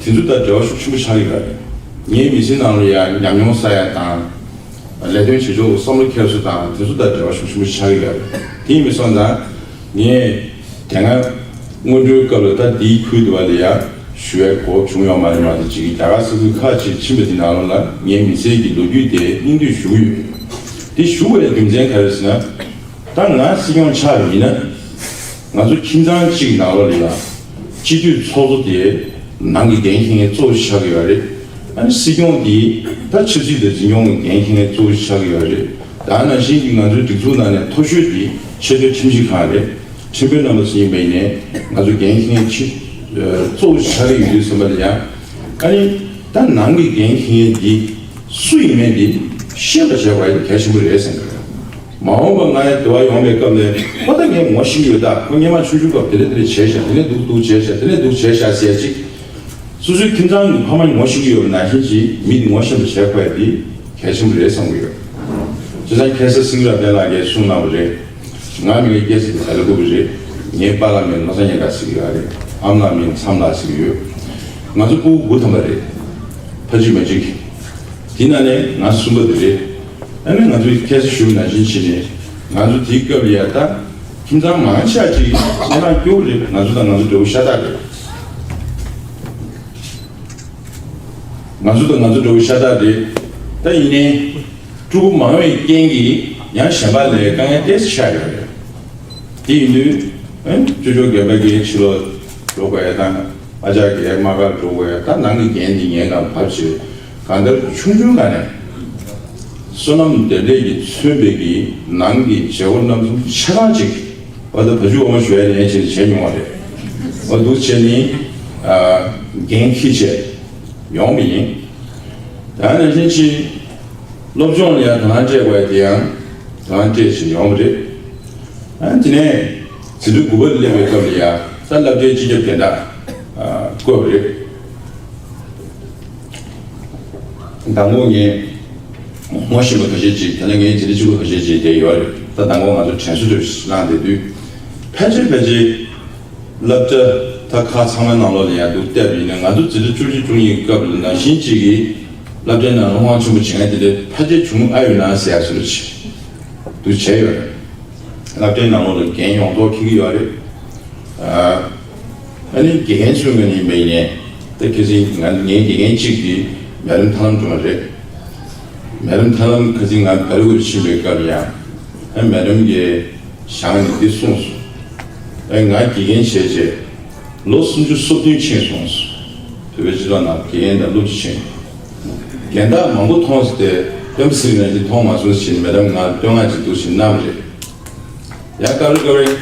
དེ་ཚོ་དང་འབྲེལ་བ་ཤུགས་ཆེན་པོ་ཆགས་ཀྱི་ཡོད་རེད། ངའི་མི་ཚེ་ནང་ལ་ཡང་ཉམས་མྱོང་བསགས་ཡག་དང་། ལས་དོན་བྱེད་ཕྱོགས་བསམ་བློ་འཁྱེར་ཚུལ་དང་དེ་ཚོ་དང་འབྲེལ་བ་ཤུགས་ཆེན་པོ་ཆགས་ཀྱི་ཡོད་རེད། དེ་ཡིན་པ་སོང་ཙང་། ངས་དེ་སྔ་སྔོན་འགྲོའི་སྐབས་ལ་ད་འདིའི་ཁུལ་དུ་བ་ལ་ཡ་ཞུ་བའི་གོ་སྐབས་བྱུང་ཡོད་མ་རེད་མ་གཏོགས་ཅིག་རྒྱ་གར་ས་ཁུལ་ཁག་ཅིག་ཕྱིན་པ་དེ་ནང་ལོགས་ལ་ངའི་མི་ཚེ་གི་ལོ་རྒྱུས་དེ་སྙིང་བསྡུས་ཞུ་གི་ཡོད། དེ་ཞུ་བའི་རྒྱུ་མཚན་ག་རེ་ཟེར་ན། ད་ང་སྲིད་སྐྱོང་ཆགས་ཡིན་ན། ང་ཚོ་ཁྱིམ་ཚང་གཅིག་ནང་ལོགས་ལ་ཡ་སྤྱི་འཐུས་ཚོགས་གཙོ་དེ་ནང་གི་འགན་འཁྱེར་མཁན་གཙོ་བོ་ཆགས་ཀྱི་ཡོད་རེད། ཨ་ནི་སྲིད་སྐྱོང་དེ་ད་ཆབ་སྲིད་དང་འཛིན་སྐྱོང་གི་འགན་འཁྱེར་མཁན་གཙོ་བོ་ཆགས་ཀྱི་ཡོད་རེད། ད་ནང་བཞིན་གྱི་ང་ཚོའི་སྒྲིག་འཛུགས་ནང་ནས་མཐོ་ཤོས་དེ་ཆེས་མཐོའི་ཁྲིམས་ཞིབ་ཁང་རེད། ཁྲིམས་དཔོན་རྣམ་པ་ཚོ་ཡིན་པ་ཡིན་ནའི་ང་ཚོ་འགན་འཁྱེར་མཁན་ཆེ་གཙོ་བོ་ཆགས་ཀྱི་ཡོད་དུས་ཙམ་པ་ལ་ཡ། ཨ་ནི་ད་ནང་གི་འགན་འཁྱེར་མཁན་འདི་སུ་ཡིན་མིན་འདི་ཤེས་པ་བྱས་པ་ཡིན་གལ་ཆེན་པོ་རེད་བསམ་གྱི་ཡོད། མ་འོངས་པ་ང་ཡི་འདི་བ་ཡོང་བའི་སྐབས་ལ་ཁོ་ད་ངས་ངོ་ཤེས་ཀྱི་ཡོད། ད་ཁོ་སྔོན་མ་ཆུང་ཆུང་སྐབས་དེ་འདྲ་དེ་འདྲ་བྱས་ཤག་དེ་འདྲ་འདུག་འདུག་བྱས་ཤག་དེ་འདྲ་འདུག་བྱས་ཤག་ཟེར་ཅིག་སོ་སོའི་ཁྱིམ་ཚང་གི་ཕ་མ་ངོ་ཤེས་ཀྱི་ཡོད་པ་ནང་བཞིན་གྱིས་མི་འདི་ངོ་ཤེས་པ་བྱས་ཁོ་ཡ་འདི་གལ་ཆེན་པོ་རེད་བསམ་གྱི་ཡོད། བྱས་ཙང་ཁ་སང་སེང་གེ་རབ་བརྟན་ལགས་ཀྱིས་གསུངས་གནང་བ་རེད། ང་མི་ངའི་སྐྱེས་ས་དེ་ཟ་ལེ་ཀོ་བི་རེད། ངའི་པཱ་ལགས་མིང་ལོ་ཙཱ་ཉེན་ཁ་ཟེར་གྱི་ཡོད་རེད། ཨ་མ་ལགས་མིང་མཚམས་ལགས་ཟེར་གྱི་ཡོད། ང་ཚོ་ཕྲུ་གུ་དགུ་ཐམ་པ་རེད། ཕ་གཅིག་མ་གཅིག་དེ་ནང་ནས་ང་གསུམ་པ་དེ་རེད། ཨ་ནི་ང་ཚོས་ཁ་སང་ཞུས་པ་ནང་བཞིན་བྱས་ནས་ང་ཚོ་དེའི་སྐབས་ལ་ཡ་ད་ཁྱིམ་ཚང་མང་ཆེ་བ་ཅིག་གནས་སྟངས་སྐྱོ་བོ་རེད། ང་ཚོ་དང་ང་ཚོ་འདྲ་བོ་ཤ་སྟག་རེད། ང་ཚོ་དང་ང་ཚོ་འདྲ་བོ་ཤ་སྟག་རེད། ད་ཡིན་ནའི་ཕྲུ་གུ་མང་བའི་རྐྱེན་གྱིས་ཡང་གཞན་པ་ལས་དཀའ་ངལ་ཏོག་ཙམ་ཆགས་ཡོད་རེད། དེ་ཡིན་དུས་ཨ་ཅོ་ཅོ་རྒན་པ་གིས་ཕྱི་ལོགས་འགྲོ་དགོས་ཡ་དང་། ཨ་ཅག་གིས་དམག་སྒར་འགྲོ་དགོས་ཡ། ད་ནང་གི་འགན་འདི་ངའི་སྒང་བབས་བྱས། གང་ལྟར་ཆུང་ཆུང་སྒང་ནས་བསོད་ནམས་འདེབས་ལས་ཀྱིས་མཚོན་པའི་གི་ནང་གི་བྱེད་སྒོ་རྣམ་གསུམ་ཆ་ཚང་ཅིག་ བ་དང་བ་ཕྱུགས་འོ་མ་ཞུ་ཡ་ལན་བྱས་བྱས་མྱོང་བ་རེད། འོ་འདུག་བྱས་ནི་འགན་འཁྱེར་བྱས་ཡོང་བ་ཡིན། ད་ནང་བཞིན་ཅིག་སློབ་སྦྱོང་ལ་ཡང་དང་སྤྲད་དགོས་ཡ་དེ་ཡང་དང་སྤྲད་བྱས་ཡོང་བ་རེད། ཨ་དེ་ནས་འཛིན་གྲྭ་དགུ་པ་ལ་སླེབས་པའི་སྐབས་ལ་ཡ་ད་སློབ་གྲྭའི་སྤྱི་ཁྱབ་སྡེ་འདྲ་བསྐོས་པ་རེད། མདང་དགོང་ངས་ངོ་ཤེས་པ་ཁ་ཤས་ཅིག་དེ་ནས་ངའི་འཛིན་གྲྭ་གཅིག་པ་ཁ་ཤས་ཅིག་དེ་ཡོད་རེད། ད་མདང་དགོང་ང་ཚོ་དྲན་གསོ་ཞིག་གནང་བསྡད་དུས། ཕལ་ཆེར་ཕལ་ཆེར་སློབ་གྲྭ་ད་ཁག་ཚང་མའི་ནང་ལོགས་ལ་ཡང་འདུག་བལྟས་པ་ཡིན་ན། ང་ཚོ་འཛིན་གྲྭ་བཅུ་གཅིག་བཅུ་གཉིས་ཀྱི་སྐབས་ལ་ནང་བཞིན་གཅིག་གིས་སློབ་གྲྭའི་ནང་སློབ་ཁང་ཆེན་པོ་བྱེད་མཁན་དེ་འདྲ་ཕལ་ཆེར་བྱུང་ཨ་ཡོད་ན་ཟེར་ཡ་བཟོ་འདྲ་ཅིག་འདུག་བྱས་ཡོད་རེད། སློབ་གྲྭའི་ནང་ལོགས་ལ་འགན་ཡོངས་རྫོགས་འཁྱེར་གྱི་ཡོད་རེད། ཨ་ནི་དགེ་རྒན་ཚོའི་ངོས་ནས་མེད་ནས་ད་ཁ་སང་ང་ངའི་དགེ་རྒན་གཅིག་གིས་མེ་རམ་ཐར་ལམ་འགྲོ་བ་རེད། མེ་རམ་ཐར་ལམ་ཁ་སང་ང་བེ་རི་ཝུཌ་ཕྱིན་པའི་སྐབས་ཡང་ཨ་མེ་རམ་གྱིས་བཞེངས་ནས་འདི་གསུངས་སོང་། ཨ་ང་དགེ་རྒན་བྱས་རྗེས་ལོ་སུམ་ཅུ་སོ་བདུན་ཕྱིན་སོང་། བོད་པའི་སྤྱི་ཚོགས་ནང་དགེ་རྒན་དང་སློབ་སྤྱི་ཕྱིན། རྒན་བདག་མང་པོ་མཐོང་ཟེར་ཏེ་སྤེན་པ་ཚེ་རིང་ལགས་ཀྱིས་མཐོང་མ་སོང་ཟེར་ནས་མེ་རམ་ང་བསྟོད་བསྔགས་ཅིག་འདུག་ཟེར་གནང་བ་རེད། ཡ་ཀ་རི་ཀ་རི།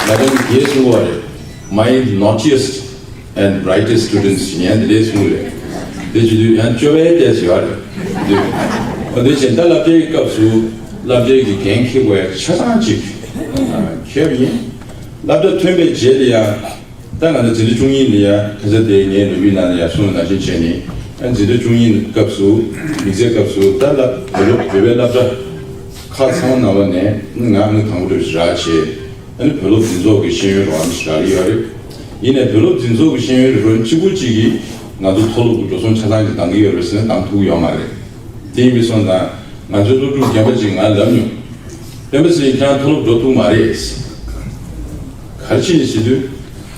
མེ་རམ་གྱིས་གསུང་གི་ཡོད་རེད། My naughtiest and brightest students ཡིན་ཡང་འདི་འདྲའི་གསུང་རེད། དེ་བྱེད་དུས་ཡང་སྐྱོ་བའི་ལྟས་སུ་ཡོད་རེད། འདི་འོ་དེ་བཞིན་ད་སློབ་གྲྭའི་སྐབས་སུ་སློབ་གྲྭའི་གི་འགན་འཁྱེར་དགོས་ཡ་ཆ་ཚང་ཅིག་འཁྱེར་བ་ཡིན། སློབ་གྲྭ་ཐོན་པའི་རྗེས་ལ་ཡང་ད་ང་ཚོ་འཛིན་གྲྭ་བཅུ་གཉིས་ལ་ཡང་ཁ་ས་དེ་ངའི་ལོ་རྒྱུས་ནང་ལ་ཡང་གསུངས་པ་ནང་བཞིན་བྱས་ནས་ཨ་འཛིན་གྲྭ་བཅུ་གཉིས་སྐབས་སུ་དམིགས་བསལ་སྐབས་སུ་ད་སློབ་བོད་ལོ་བོད་པའི་སློབ་གྲྭ་ཁག་ཚང་མ་ནང་ལོགས་ནས་ང་དངུལ་དང་པོ་འགྲོ་ཞིག་རག་བྱས། ཨ་ནི་བོད་སློབ་འཛིན་ཚོགས་ཀྱི་ཤེས་ཡོན་རོགས་རམ་ཞིག་རག་གི་ཡོད་རེད། ཡིན་ནའི་བོད་སློབ་འཛིན་ཚོགས་ཀྱི་ཤེས་ཡོན་རོགས་རམ་གཅིག་པུ་གཅིག་གིས་ང་ཚོ་མཐོ་སློབ་ཀྱི་འགྲོ་སོང་ཆ་ཚང་ཅིག་འདང་གི་ཡོད་རེད་ཟེར་ན་འདང་ཐུབ་ཀྱི་ཡོད་མ་རེད། དེ་ཡིན་པའི་སོང་ཙང་ང་ཚོའི་སློབ་ཕྲུག་རྒན་པ་ཅིག་ང་ལབ་མྱོང་། སྤེན་པ་ཚེ་རིང་ཁྱེད་རང་མཐོ་སློབ་འགྲོ་ཐུབ་མ་རེད། ག་རེ་བྱས་ནས་ཟེར་དུས་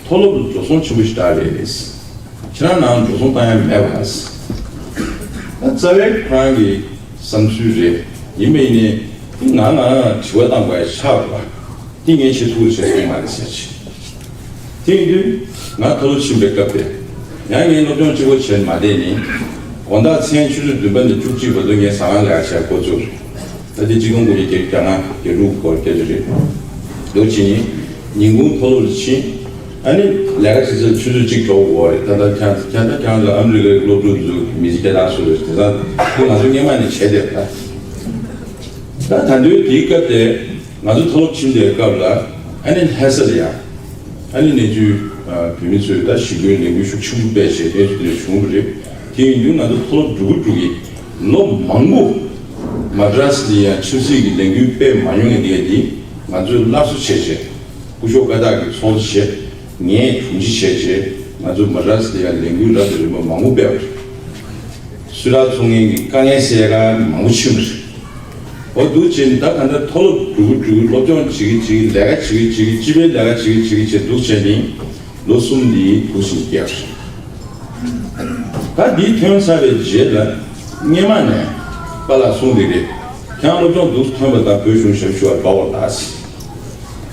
མཐོ་སློབ་ལ་འགྲོ་སོང་ཆེན་པོ་ཞིག་རག་རེད། ཁྱེད་རང་ནང་འགྲོ་སོང་བཏང་ཡ་མེད་པ། ད་རྩ་བའི་ཁོ་རང་གི་བསམ་ཚུལ་རེད། ཡིན་པ་ཡིན་ནའི་ང་ང་དྲི་བ་བཏང་དགོས་ཡ་ཆགས་པ། དེ་ངས་བྱེད་ཐུབ་བྱེད་ཐུབ་མ་རེད་ཟེར་ཅིག་དེ་ཡིན་དུས་ང་མཐོ་སློབ་ཕྱིན་པའི་སྐབས་དེ་ཡང་ངས་སློབ་སྦྱོང་གཅིག་པོ་བྱས་མ་བསྡད་ནས་དགོང་དག་མཚན་ཆུ་ཚོད་བདུན་པ་ནས་བཅུ་གཅིག་བར་དུ་ངས་ཟ་ཁང་ལས་ཀ་བྱས་འགོ་བཙུགས། ད་དེ་གཅིག་སྟོང་དགུ་བརྒྱ་བརྒྱད་ཅུ་གྱ་ལྔ་གྱ་དྲུག་སྐོར་སྐད་ཆ་རེད། འདུག་བྱས་ནས་ཉིན་གུང་མཐོ་སློབ་ལ་ཕྱིན། ཨ་ནི་ལས་ཀ་བྱེད་ཚད་ཆུ་ཚོད་གཅིག་འགྲོ་དགོས་རེད། ད་ལྟ་ཁྱང་ཁྱང་ད་ཁྱང་ལ་ཨ་མི་རི་ཀའི་སློབ་ཕྲུག་ཚོ་མི་ཚེ་སྐྱེལ་སྟངས་སུ་རེད། དེ་ཙང་ཁོ་ང་ཚོ་སྔོན་མ་ནས་བྱས་བསྡད་པ། ད་ད་དུང་དེའི་སྐབས་དེ་ང་ཚོ་མཐོ་སློབ་ཕྱིན་པའི་སྐབས་ལ་ཨ་ནི་ལྷ་ས་ལ་ཡང་ཨ་ནི་གནས་ཚུལ་བོད་མི་ཚོས་ད་ཞི་རྒོལ་ལས་འགུལ་ཤུགས་ཆེན་པོ་སྤེལ་བྱས་གནས་ཚུལ་དེ་འདྲ་བྱུང་བ་རེད། དེ་ཡིན་དུས་ང་ཚོ་མཐོ་སློབ་འགྲོ་གི་འགྲོ་གི་ལོ་མང་པོ་མ་ཌ་རཱས་ལ་ཡང་ཆབ་སྲིད་ཀྱི་ལས་འགུལ་སྤེལ་མ་མྱོང་བའི་དེ་དེ་ང་ཚོས་སླར་གསོ་བྱས་བྱས་སྐུ་ཞབས་ཀ་དག་གིས་ཚོགས་གཙོ་བྱས། ངས་དྲུང་ཆེ་བྱས་བྱས་ང་ཚོ་མ་ཌ་རཱས་ལ་ཡང་ལས་འགུལ་རབ་དང་རིམ་པ་མང་པོ་སྤེལ་བ་རེད། སུད་ཊར་ཚོགས་ངན་གྱི་དཀའ་ངལ་སེལ་ག་མང་པོ་ཕྱིན་པ་རེད། འོ་འདུག་བྱས་ནས་ད་ག་འདྲ་མཐོ་སློབ་འགྲོ་གི་འགྲོ་གི་སློབ་སྦྱོང་བྱེད་ཀྱི་བྱེད་ཀྱི་ལས་ཀ་བྱེད་ཀྱི་བྱེད་ཀྱི་སྤྱི་པའི་ལས་ཀ་བྱེད་ཀྱི་བྱེད་ཀྱི་བྱས་འདུག་བྱས་ནས་ལོ་གསུམ་འདི་འདུག་བཞིན་བསྐྱལ་བ་རེད། ད་འདི་ཐོན་ཚར་བའི་རྗེས་ལ་སྔོན་མ་ནས་པཱ་ལགས་གསུངས་བསྡད་རེད། ཁྱེད་རང་སློབ་སྦྱོང་འདུག་ཐོན་པ་དང་བོད་གཞུང་ཞབས་ཞུ་བར་འབབ་པར་གདའ་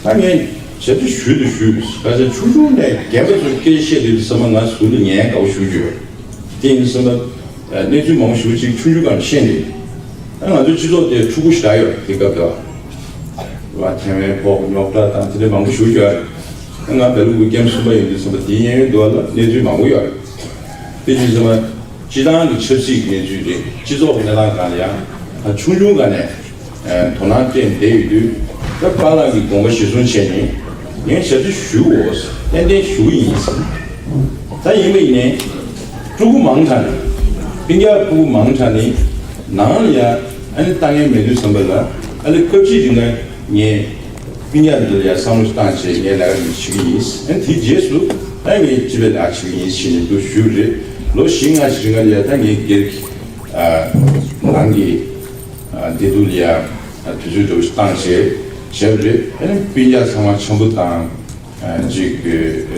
ཟེར། ད་ངས་ཞབས་ཕྱི་ཞུས་དང་ཞུས། སྐད་ཆ་ཆུང་ཆུང་ནས་རྒན་པ་ཚོས་སྐད་ཆ་བཤད་དུས་སེམས་པ་ང་ཟུར་ལ་ཉན་དགའ་པོ་ཞུ་རྒྱུ་ཡོད། དེ་ཡིན་སེམས་པ་གནས་ཚུལ་མང་པོ་ཞེ་པོ་ཅིག་ཆུང་ཆུང་སྒང་ནས་ཤེས་ནས། ད་ང་ཚོའི་སྤྱི་ཚོགས་དེ་ཕྲུ་གུ་ཞེ་དྲག་ཡོད་དེ་སྐབས་དུ། བ་ཐེ་ཝན་ཕོག་རྙོག་དྲ་དང་དེ་འདྲ་མང་པོ་ཞེ་པོ་ཅིག་ཡོད་རེད། ད་ང་བེ་ལུ་གུ་ཀེམ་གསུམ་པ་ཡིན་དུས་སེམས་པ་དེའི་གཡས་གཡོན་དུ་བ་ལ་གནས་ཚུལ་མང་པོ་ཡོད་རེད། དེ་བཞིན་སེམས་པ། སྤྱི་བཏང་གི་ཆབ་སྲིད་ཀྱི་གནས་ཚུལ་རེད། སྤྱི་ཚོགས་ཀྱི་གནས་སྟངས་སྒང་ལ་ཡང་ད་ཆུང་ཆུང་སྒང་ནས་དོ་སྣང་སྤྲད་བསྡད་ཡོད་དུས། ད་པཱ་ལགས་ཀྱི་དགོངས་པ་གཞིར་བཟུང་བྱས་ནས་ངས་ཞབས་ཕྱི་ཞུ་འོ། ཏན་ཏན་ཞུ་གི་ཡིན། ད་ཡིན་པ་ཡིན་ནའི་ཕྲུ་གུ་མང་དྲགས་ནས། སྤུན་ཀྱག་ཕྲུ་གུ་མང་དྲགས་ནས་ནང་ལ་ཡ་ཨ་ནི་ལྟ་མཁན་མེད་དུས་ཙམ་པ་ལ་ཨ་ནི་སྐབས་གཅིག་རིང་ལ་ངས། སྤུན་ཀྱག་འདི་ལ་ཡང་བསམ་བློ་ཞིག་བཏང་བྱས་ངས་ལས་ཀ་འདི་བྱེད་ཀྱི་ཡིན། ཨ་ནི་དེའི་རྗེས་སུ་ད་ངས་སྤྱི་པའི་ལས་ཀ་བྱེད་ཀྱི་ཡིན་ཞེས་ནས་འདུག་ཞུས་པ་རེད། ལོ་བཞི་ལྔ་ཞིག་རིང་ལ་ཡང་ད་ངས་སྒེར་གྱི་ནང་གི་བདེ་སྡུག་ལ་ཡང་དུས་ཚོད་འདྲ་བོ་ཞིག་བཏང་བྱས་བྱས་པ་རེད། ཨ་ནི་སྤུན་ཀྱག་ཚང་མ་འཆམ་པོ་དང་ཅིག་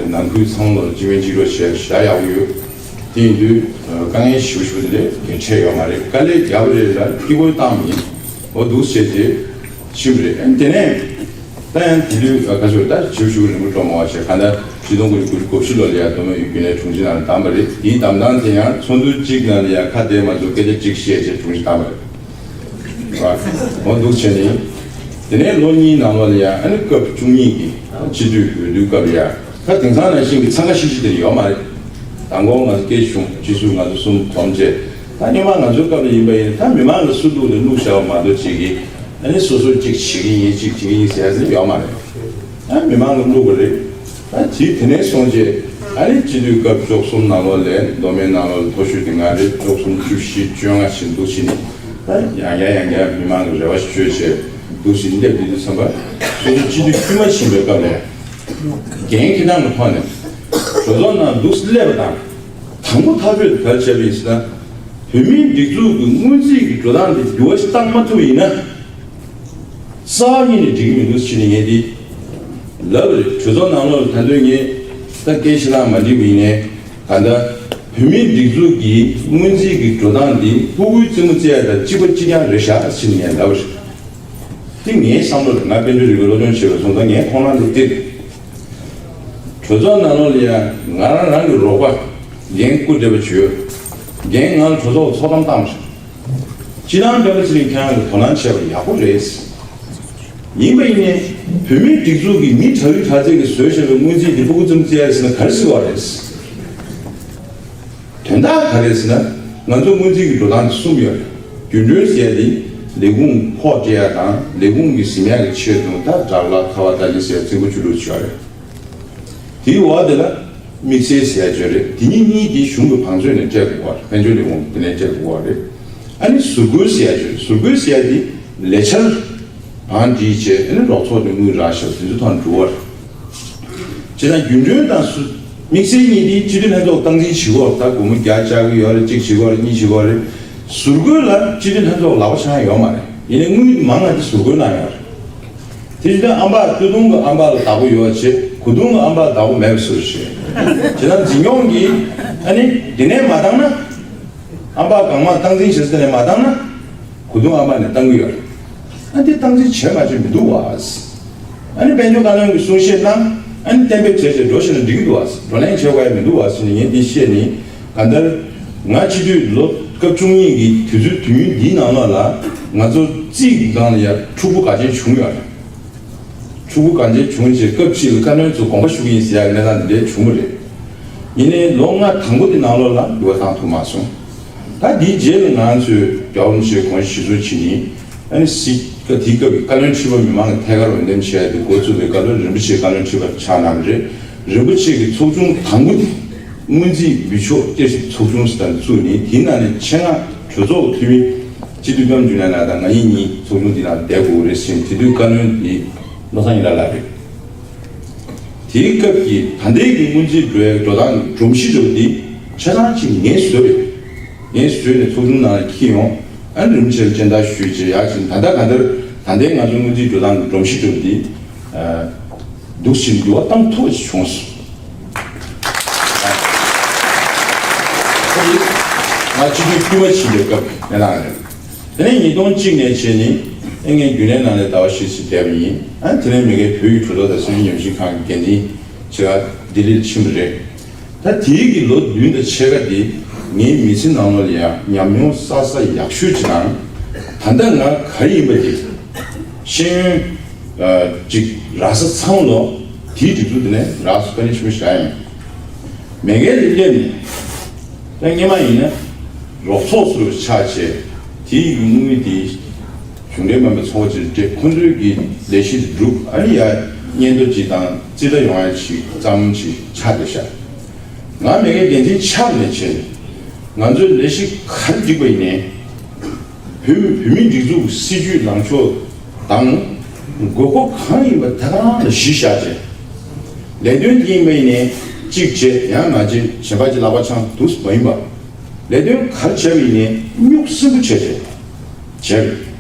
ནང་ཁུལ་ཚང་མ་ལ་གཅིག་མིན་གཅིག་རོགས་བྱས་ཞེ་དྲག་ཡག་པོ་ཡོད། དེ་ཡིན་དུས་དཀའ་ངལ་ཞེ་པོ་ཞེ་པོ་དེ་འདྲ་གལ་ཆེ་ཡོད་མ་རེད། དཀའ་ལས་རྒྱག་པ་རེད་ལ་སྐྱིད་པོ་བཏང་མིན་འོ་འདུག་བྱས་ཏེ་ཕྱིན་པ་རེད། ཨ་ནི་དེ་ནས། ད་ཡང་དེ་དུས་ཁ་ཤོར་ད་ཞུ་ཞུ་རིང་པོ་འགྲོ་མ་བ་ཞེས་གང་ལྟར་ཆིག་སྟོང་དགུ་བརྒྱ་དགུ་བཅུ་གོ་བཞི་ལོ་ལ་ཡང་མདོ་སྨད་ཡུལ་རྒྱུན་ལས་དྲུང་ཆེ་ནང་ལ་བདམས་པ་རེད། དེའི་གདམ་སྟངས་དེ་ཡང་ཚོགས་འདུ་གཅིག་ནང་ལ་ཡང་ཁ་གཏད་མ་ཚུགས་སྐད་ཆ་གཅིག་བཤད་བྱས་དྲུང་ཆེ་བདམས་པ་རེད། འོ་འདུག་བྱས་ནས་ དེ་ནས་ལོ་གཉིས་ནང་ལོགས་ལ་ཡང་ཨ་ནི་སྐབས་བཅུ་གཉིས་ཀྱི་སྤྱི་འཐུས་འོས་བསྡུའི་སྐབས་ལ་ཡང་ད་དེང་སང་ནང་བཞིན་གྱི་འཚང་ཁ་ཤིག་ཤིག་དེ་ཡོད་མ་རེད། མདང་དགོང་ང་ཚོ་སྐད་ཆ་བྱུང་། སྤྱི་ཟུར་ང་ཚོ་གསུམ་འཛོམས་བྱས། ད་སྔོན་མ་ང་ཚོའི་སྐབས་ལ་ཡིན་པ་ཡིན་ན་ད་མི་མང་གི་སུ་བླུགས་ནས་བླུགས་བཞག་པ་མ་གཏོགས་ཅིག་གིས་ཨ་ནི་སོ་སོས་ཅིག་བྱེད་ཀྱི་ཡིན་ཅིག་བྱེད་ཀྱི་ཡིན་ཟེར་ཡ་ཡོད་མ་རེད། ད་མི་མང་གིས་བླུགས་པ་རེད། ད་དེ་དེ་ནས་སོང་རྗེས་ཨ་ནི་སྤྱི་འཐུས་སྐབས་བཅུ་གསུམ་ནང་ལོགས་ལ་མདོ་སྨད་ནང་ལོགས་ལ་མཐོ་ཤོས་དེ་ང་རེད། བཅུ་གསུམ་བཅུ་བཞི་བཅོ་ལྔ་བཞིན་འདུག་ཕྱིན་ནས་ད་ཡང་བསྐྱར་ཡང་བསྐྱར་མི་མང་གི་རེ་བ་བཅོལ་བྱས་འདུག་ཕྱིན་སླེབས་དུས་དུས་ཙམ་པ་སོ་སོ་སྤྱི་འཐུས་དཀྱུས་མ་ཕྱིན་པའི་སྐབས་ལ་འགན་འཁྱེར་སྟངས་ཀྱི་ཐོག་ནས་གྲོས་ཚོགས་ནང་འདུག་སླེབས་པ་དང་། དང་པོ་ཐག་གཅོད་དེ་ག་རེ་བྱས་པ་ཡིན་ཟེར་ན། བོད་མིའི་སྒྲིག་འཛུགས་ཀྱི་སྔོན་རྩིས་ཀྱི་འགྲོ་སྟངས་དེ་འགྱུར་བ་ཞིག་བཏང་མ་ཐུབ་པ་ཡིན་ན། རྩ་བ་ཉིད་ནས་འགྲིག་གི་མི་འདུག་ཟེར་ནས་ངས་འདི་ལབ་པ་རེད། གྲོས་ཚོགས་ནང་ལོགས་ལ་ད་དུང་ངས་ད་སྐད་ཆ་ནང་མ་འགྲིག་པ་ཡིན་ནའི་ག་འདྲ། བོད་མིའི་སྒྲིག་འཛུགས་ཀྱི་སྔོན་རྩིས་ཀྱི་འགྲོ་སྟངས་འདི་ཕྲུ་གུའི་རྩེད་མོ་རྩེ་ཡ་དང་གཅིག་པ་གཅིག་རྐྱང་རེད་ཤག་ཟེར་ནས་ངས་ལབ་པ་རེད། དེ་ངའི་བསམ་བློ་རེད། ང་དཔལ་འབྱོར་རིག་པའི་སློབ་སྦྱོང་བྱས་པའི་སོང་ཙང་ངའི་མཐོང་སྣང་དེ་འདི་རེད། གྲོས་ཚོགས་ནང་ལོགས་ལ་ཡང་ང་རང་རང་གི་རོགས་པ་རྒན་སྐུ་བགྲེས་པ་བྱོས། རྒན་ང་ལ་གྲོས་ཚོགས་ཚོགས་གཏམ་བཏང་བ་རེད། སྤྱིར་བཏང་སྤེན་པ་ཚེ་རིང་ཁྱེད་རང་གིས་དོ་སྣང་བྱས་པ་ཡག་པོ་རེད། ཡིན་པ་ཡིན་ནའི་བོད་མིའི་སྒྲིག་འཛུགས་ཀྱི་མི་དྲག་རུས་དྲག་རྩལ་གྱིས་བཟོས་བཞག་པའི་སྔོན་རྩིས་འདི་ཕྲུ་གུ་རྩེད་མོ་རྩེ་ཡ་རེད་ཟེར་ན་ག་རེ་ཟེར་བ་རེད། དོན་དག་ག་རེ་ཟེར་ན། ང་ཚོ་སྔོན་རྩིས་ཀྱི་འགྲོ་སྟངས་དེ་གསུམ་ཡོད་རེད། རྒྱུན་གྲོན་ཟེར་ཡ་དེ་ལས་ཁུངས་ཕོགས་སྤྲད་ཡ་དང་ལས་ཁུངས་ཀྱིས་ཟིན་ཡ་གི་ཆེད་དུ་ད་སྦྲག་ལ་ཁ་བ་ཏ་ལི་ཟེར་ཡ་རྩིས་འགོ་བཅུ་དྲུག་ཡོད་རེད། དེའི་འོག་དེ་ལ་དམིགས་བསལ་ཟེར་ཡ་ཅིག་ཡོད་རེད། དེ་གཉིས་གཉིས་དེ་གཞུང་གི་བང་མཛོད་ནས་སྤྲད་དགོས་པ་རེད། དཔལ་འབྱོར་ལས་ཁུངས་དེ་ནས་སྤྲད་དགོས་པ་རེད། ཨ་ནི་ཟུར་བཀོལ་ཟེར་ཡ་ཅིག་ཡོད་རེད། ཟུར་བཀོལ་ཟེར་ཡ་དེ་ལས་འཆར་བང་སྒྲིག་བྱས་ཨ་ནི་རོགས་ཚོགས་ནས་དངུལ་རག་བཞག་དེ་ཚོའི་ཐོག་ནས་འགྲོ་བ་རེད། བྱས་ཙང་རྒྱུན་གྲོན་དང་སུ་དམིགས་བསལ་གཉིས་དེ་སྤྱི་འཐུས་ལྷན་ཚོགས་སྟངས་འཛིན་བྱེད་དགོས་རེད། ད་སྒོར་མོ་བརྒྱ་བཅག་གི་ཡོད་རེད། གཅིག་བྱེད་དགོས་རེད། གཉིས་བྱེད་དགོས་རེད། ཟུར་བཀོལ་ལ་སྤྱི་འཐུས་ལྷན་ཚོགས་ལག་པ་འཆང་ཡ་ཡོད་མ་རེད། ཡིན་ནའི་དངུལ་མང་ང་དེ་ཟུར་བཀོལ་གནང་ཡོད་རེད། དེ་བཞིན་ཨམ་ཕོགས་སྟོད་ཐུང་གི་ཨམ་ཕོགས་ལ་བདག་པོ་ཡོད་པ་བྱས། གོས་ཐུང་གི་ཨམ་ཕོགས་ལ་བདག་པོ་མེད་པ་བཟོ་རེད་བྱས། བྱས་ཙང་འཛིན་སྐྱོང་གིས་ཨ་ནི་འདི་ནས་མ་བཏང་ན། ཨམ་ཕོགས་གང་མང་སྟངས་འཛིན་བྱེད་ས་དེ་ནས་མ་བཏང་ན། གོས་ཐུང་ཨམ་ཕོགས་ནས་བཏང་གི་ཡོད་རེད། ཨ་འདི་སྟངས་འཛིན་བྱས་མ་བྱས་མི་འདུག་བ། ཨ་ནི་དཔལ་འབྱོར་བཀའ་བློན་གྱིས་གསུང་བཤད་གནང་། ཨ་ནི་གཏན་འབེབས་བྱས་བྱས་འགྲོ་ཤེས་ན་འགྲིག་གི་འདུག་བ། བགྲོ་གླེང་བྱེད་དགོས་ཡ་མི་འདུག་བ་ཟེར་ནས་ངས་འདི་བཤད་ནི། གང་ལྟར་ང་སྤྱི་འཐུས་ལོ་སྐབས་བཅུ་གཉིས་ཀྱི་དུས་ཚོད་དུས་ཡུན་འདིའི་ནང་ལོགས་ལ་ང་ཚོ་རྩིས་ཀྱི་སྒང་ལ་ཡ་འཁྲུག་པོ་ག་ཅན་བྱུང་ཡོད་རེད། ཕྲུ་གུ་གང་ཅི་བྱུང་རྗེས་སྐབས་གཅིག་ལ་བཀའ་བློན་ཚོ་དགོངས་པ་ཞུ་གི་ཡིན་ཟེར་ཡག་གི་གནས་སྟངས་འདི་འདྲ་བྱུང་བ་རེད། ཡིན་ནའི་ལོ་ལྔ་དང་པོ་དེ་ནང་ལོགས་ལ་འགྱུར་བ་བཏང་ཐུབ་མ་སོང་། ད་དེའི་རྗེས་ལ་ང་ཚོས་རྒྱལ་བ་རིན་པོ་ཆེའི་དགོངས་གཞི་གཞིར་བཟུང་བྱས་ནས་ཨ་ནི་སྲིད་སྐབས་དེའི་སྐབས་ཀྱི་བཀའ་བློན་ཁྲི་པ་མི་མང་གི་ཐད་ཀར་འོས་འདེམས་བྱས་ཏེ་འགོ་བཙུགས་པའི་སྐབས་ལ་རིན་པོ་ཆེ་བཀའ་བློན་ཁྲི་པ་ཆགས་གནང་བ་རེད། རིན་པོ་ཆེ་གི་ཚོགས་ཆུང་དང་པོ་དེ། སྔོན་རྩིས་འོས་ཆོག་བསྐྱར་ཞིབ་ཚོགས་ཆུང་ཟེར་བཙུགས་ནས་དེའི་ནང་ནས་ཆེད་མངགས་གྲོས་ཚོགས་འཐུས་མི་སྤྱི་འཐུས་པད་མ་འབྱུང་གནས་ལགས་དང་ང་གཉིས་གཉིས་ཚོགས་ཆུང་འདི་ནང་བསྡད་དགོས་རེད་ཟེར་དེ་དུས་བཀའ་བློན་དེ་བློ་བཟང་ཡིད་ལགས་ལགས་རེད། དེའི་སྐབས་ཀྱི་ད་ལྟའི་གི་སྔོན་རྩིས་འགྲོ་ཡའི་འགྲོ་སྟངས་ཀྱི་སྒྲོམ་གཞི་འདྲ་བོ་འདི་ཆ་ཚང་ཅིག་ངས་བཟོས་རེད། ངས་བཟོས་ནས་ཚོགས་ཆུང་ནང་ལ་འཁྱེར་ཡོང་། ཨ་ནི་རིན་པོ་ཆེར་སྤྱན་བསྟར་ཞུས་རྗེས་ཡར་ཕྱིན། ད་ལྟ་གང་ལྟར་ད་ལྟའི་ང་ཚོའི་སྔོན་རྩིས་འགྲོ་སྟངས་ཀྱི་སྒྲོམ་གཞི་འདྲ་བོ་འདི། འདུག་ཕྱིན་འགྱུར་བ་བཏང་ཐུབ་པ་ཞིག་བྱུང་སོང་། ང་སྤྱི་འཐུས་དཀྱུས་མ་ཕྱིན་པའི་སྐབས་ཀྱི་གནས་སྟངས་རེད། དེ་ནས་ཉིས་སྟོང་གཅིག་ནས་བྱས་ནས་ཨེ་ངས་རྒྱུན་ལས་ནང་ལ་ཟླ་བ་བཞི་ཙམ་བསྡད་པ་ཡིན། ཨ་དེ་ནས་མ་གིའི་བོད་ཀྱི་གྲོས་ཚོགས་དང་སྲིད་བྱུས་ཉམས་ཞིབ་ཁང་གི་འགན་འཛིན་བྱེད་ག་ལྡི་ལིར་ཕྱིན་པ་རེད། ད་དེའི་གི་ལོ་བདུན་དང་ཕྱེད་ཀ་དེ་ངའི་མི་ཚེ་ནང་ལོགས་ལ་ཡང་ཉམས་མྱོང་བསགས་ས་ཡག་ཤོས་ཅིག་དང་། ད་ལྟ་ང་ག་རེ་ཡིན་པ་དེ་ཤེས་ཡོན་ཅིག་རག་ས་ཚང་མ་ལོ་དེའི་སྒྲིག་འཛུགས་དེ་ནས་རག་སོང་། དཀའ་ངལ་ཆེན་པོ་ཞིག་རག་ཡིན། མ་གིར་སླེབས་ནས་ད་སྔོན་མ་ཡིན་ན་རོགས་ཚོགས་ཟུར་ཆགས་བྱས་དེའི་དངུལ་དེ་གཞུང་འབྲེལ་མིན་པའི་ཚོགས་པ་ཅིག་སྤྲད། ཁོ་ཚོའི་གི་ལས་གཞི་དེ་སྒྲུབ། ཨ་ནི་ཡ་སྙན་ཐོ་ཅིག་དང་རྩིས་ཁྲ་ཡོང་ཡ་ཅིག་ཙམ་ཅིག་ཆགས་བསྡད་ཤག་ང་མ་གིའི་འགན་འཛིན་ཆགས་ནས་བྱས་ནས་ང་ཚོའི་ལས་གཞི་ག་རེ་སྒྲིག་པ་ཡིན་ནའི། བོད་བོད་མིའི་སྒྲིག་འཛུགས་ཀྱི་སྲིད་བྱུས་ལངས་ཕྱོགས་དང་དགོས་མཁོ་གང་ཡིན་པ་ད་ག་རང་ལ་གཞི་བཞག་བྱས། ལས་དོན་དེ་ཡིན་པ་ཡིན་ནའི་གཅིག་བྱས་ཡང་མ་བྱས་གཞན་པ་ཅིག་ལག་པ་འཆང་འདུག་མ་ཡིན་པ། ལས་དོན་ག་རེ་བྱས་པ་ཡིན་ནའི་སྨྱུག་སྲིན་པོ་བྱས་བྱས་བྱས།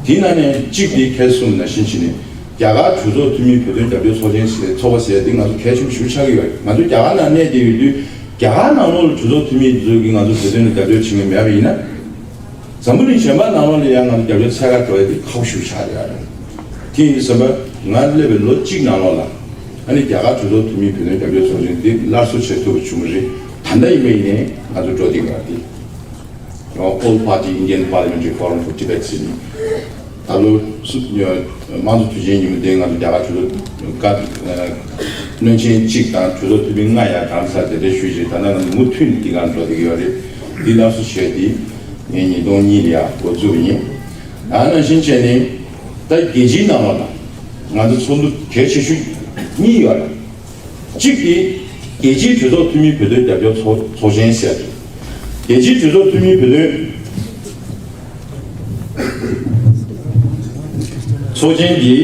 དེའི་ནང་ནས་གཅིག་དེ་ཁ་སང་ནང་བཞིན་བྱས་ནས་རྒྱ་གར་གྲོས་ཚོགས་འཐུས་མིའི་བོད་དོན་རྒྱབ་སྐྱོར་ཚོགས་ཆེན་ཟེར་ཚོགས་པ་ཟེར་ཡ་དེ་ང་ཚོ་གལ་ཆེན་པོ་ཞེ་པོ་ཆགས་ཀྱི་ཡོད་རེད། ང་ཚོ་རྒྱ་གར་ནང་གནས་བསྡད་ཡོད་དུས་རྒྱ་གར་ནང་ལོགས་ལ་གྲོས་ཚོགས་འཐུས་མི་དེ་ཚོ་གིས་ང་ཚོ་བོད་དོན་ལ་རྒྱབ་སྐྱོར་བྱེད་མཁན་མེད་པ་ཡིན་ན། འཛམ་བུ་གླིང་གཞན་པ་ནང་ལོགས་ལ་ཡང་ང་ཚོ་རྒྱབ་སྐྱོར་འཚོལ་ག་འགྲོ་ཡ་དེ་ཁག་པོ་ཞེ་པོ་ཆགས་ཡོད་རེད། དེ་ཡིན་དུས་ཙམ་པ་ང་སླེབས་པའི་ལོ་གཅིག་ནང་ལོགས་ལ་ཨ་ནི་རྒྱ་གར་གྲོས་ཚོགས་འཐུས་མིའི་བོད་དོན་རྒྱབ་སྐྱོར་ཚོགས་ཆེན་དེ་སླར་གསོ་བྱེད་ཐུབ་པ་བྱུང་བ་རེད། ད་ལྟ་ཡིན་པ་ཡིན་ནའི་ང་ཚོ་འགྲོ་བསྡད་ཡོད་རེད། All Party Indian Parliamentary Forum for Tibet ཟེར་ནས། ད་ལོ་སུ་དམངས་གཙོ་དུས་ཆེན་ཉིན་མོ་དེ་ང་ཚོ་རྒྱ་གར་གྲོས་ཚོགས་སྐབས་བློན་ཆེན་གཅིག་དང་གྲོས་ཚོགས་འཐུས་མི་ལྔ་ཡང་རྒྱ་མཚར་དེ་འདྲ་ཞུས་རྗེས། ད་ལྟ་ང་ཚོ་མུ་མཐུད་ནས་འདི་གར་འགྲོ་བསྡད་ཀྱི་ཡོད་རེད། འདི་སླར་གསོ་བྱས་ཏེ་ངས་ཉིས་སྟོང་གཉིས་ལ་ཡང་འགོ་བཙུགས་ཡིན། ད་ནང་བཞིན་བྱས་ནས་ད་རྒྱལ་སྤྱིའི་ནང་ལོགས་ལ་ང་ཚོ་ཚོགས་འདུ་གལ་ཆེ་ཤོས་གཉིས་ཡོད་རེད། གཅིག་དེ་རྒྱལ་སྤྱིའི་གྲོས་ཚོགས་འཐུས་མི་བོད་དོན་རྒྱབ་སྐྱོར་ཚོགས་ཚོགས་ཆེན་ཟེར། རྒྱལ་སྤྱིའི་གྲོས་ཚོགས་འཐུས་མི་བོད་དོན་ཚོགས་ཆེན་གྱི་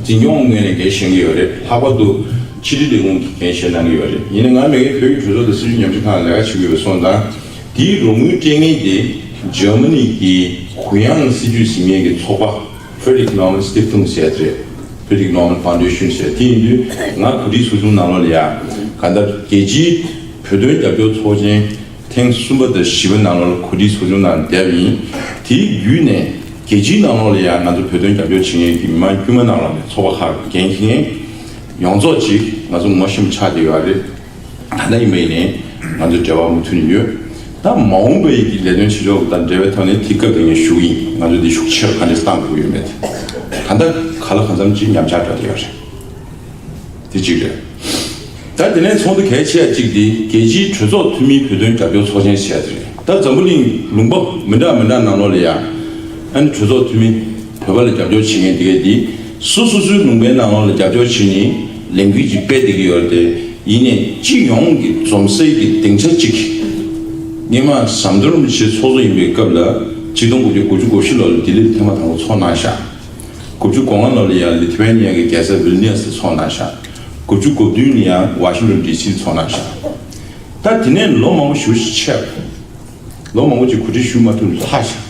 འཛིན་སྐྱོང་ངོས་ནས་འགན་བཞེས་ཀྱི་ཡོད་རེད། ལྷག་པར་དུ་ཕྱི་དྲིལ་ལས་ཁུངས་ཀྱིས་འགན་བཞེས་གནང་གི་ཡོད་རེད། ཡིན་ནའི་ང་མ་གིར་བོད་ཀྱི་གྲོས་ཚོགས་དང་སྲིད་བྱུས་ཉམས་ཞིབ་ཁང་ལ་ལས་ཀ་བྱེད་ཀྱི་ཡོད་པ་སོང་ཙང་། དེའི་རོགས་དངུལ་སྤྲད་མཁན་དེ་འཇར་མ་ནི་གི་གུ་ཡངས་སྲིད་བྱུས་ཟིན་མཁན་གྱི་ཚོགས་པ། Friedrich Naumann Stiftung ཟེར་ཡ་དེ་རེད། Friedrich Naumann Foundation ཟེར་དེ་ཡིན་དུས། ང་གོ་སྒྲིག་ཚོགས་ཆུང་ནང་ལོགས་ལ་ཡ་གང་ལྟར་རྒྱལ་སྤྱིའི་བོད་དོན་རྒྱབ་སྐྱོར་ཚོགས་ཆེན་ཐེངས་གསུམ་པ་དང་བཞི་པ་ནང་ལོགས་ལ་གོ་སྒྲིག་ཚོགས་ཆུང་ནང་བསྡད་པ་ཡིན། དེའི་བརྒྱུད་ནས་རྒྱལ་སྤྱིའི་ནང་ལོགས་ལ་ཡ་ང་ཚོ་བོད་དོན་རྒྱབ་སྐྱོར་བྱེད་མཁན་གྱི་མི་མང་དཀྱུས་མ་ནང་ལོགས་ནས་ཚོགས་པ་ཁག་གི་འགན་འཁྱེར་མཁན་ཡོངས་རྫོགས་ཅིག་ང་ཚོ་ངོ་ཤེས་པ་ཆགས་བསྡད་ཡོད་རེད། ད་ལྟ་ཡིན་པ་ཡིན་ནའི་ང་ཚོ་འབྲེལ་བ་མུ་མཐུད་ནས་ཡོད། ད་མ་འོངས་པའི་གི་ལས་དོན་བྱེད་ཕྱོགས་དང་འབྲེལ་བའི་ཐོག་ནས་དེ་སྐབས་དེ་ངས་ཞུ་གི་ཡིན། ང་ཚོ་འདི་ཤུགས་ཆེ་རུ་ག་འདྲས་བཏང་དགོས་ཡོད་མེད། ད་ལྟ་ག་ལ་གང་འཚམ་ཅིག་ཉམས་ཆག་འགྲོ་བསྡད་ཡོད་རེད། དེ་གཅིག་རེད། ད་དེ་ནས་ཚོགས་འདུ་གལ་ཆེ་བ་གཅིག་དེ་རྒྱལ་སྤྱིའི་གྲོས་ཚོགས་འཐུས་མིའི་བོད་དོན་རྒྱབ་སྐྱོར་ཚོགས་ཆེན་ཟེར་ཡ་དེ་རེད། ད་འཛམ་བུ་གླིང་ལུང་པ་མི་འདྲ་མི་འདྲ་ནང་ལོགས་ལ་ཡ་ཨ་ནི་གྲོས་ཚོགས་འཐུས་མི་བོད་པ་ལ་རྒྱབ་སྐྱོར་བྱེད་མཁན་དེ་གས་དེ་སོ་སོ་སོའི་ལུང་པའི་ནང་ལོགས་ལ་རྒྱབ་སྐྱོར་བྱེད་མཁན་ལས་འགུལ་ཅིག་སྤེལ་བསྡད་ཀྱི་ཡོད་རེད་དེ། ཡིན་ནའི་སྤྱི་ཡོངས་ཀྱི་འཛོམས་སའི་གི་སྡིངས་ཆ་གཅིག་སྔོན་མ་ཟམ་གདོང་རིན་པོ་ཆེ་ཚོགས་གཙོ་ཡིན་པའི་སྐབས་ལ་ཆིག་སྟོང་དགུ་བརྒྱ་དགུ་བཅུ་གོ་བཞི་ལོ་ལ་ལྡི་ལིར་ཐེངས་མ་དང་པོ་ཚོགས་གནང་ཤག་དགུ་བཅུ་གོ་ལྔ་ལོ་ལ་ཡང་ལི་ཐུ་ཝེ་ནི་ཡ་གི་རྒྱལ་ས་ཝིལ་ནིས་ལ་ཚོགས་གནང་ཤག་དགུ་བཅུ་གོ་བདུན་ལ་ཡང་ཝ་ཤིང་ཊོན་ཌི་སི་ལ་ཚོགས་གནང་ཤག་ད་དེ་ནས་ལོ་མང་པོ་ཞེ་པོ་ཞིག་ཆད། ལོ་མང་པོ་ཅིག་གོ་སྒྲིག་ཞུ་མ་ཐུབ་ལྷག་ཤག་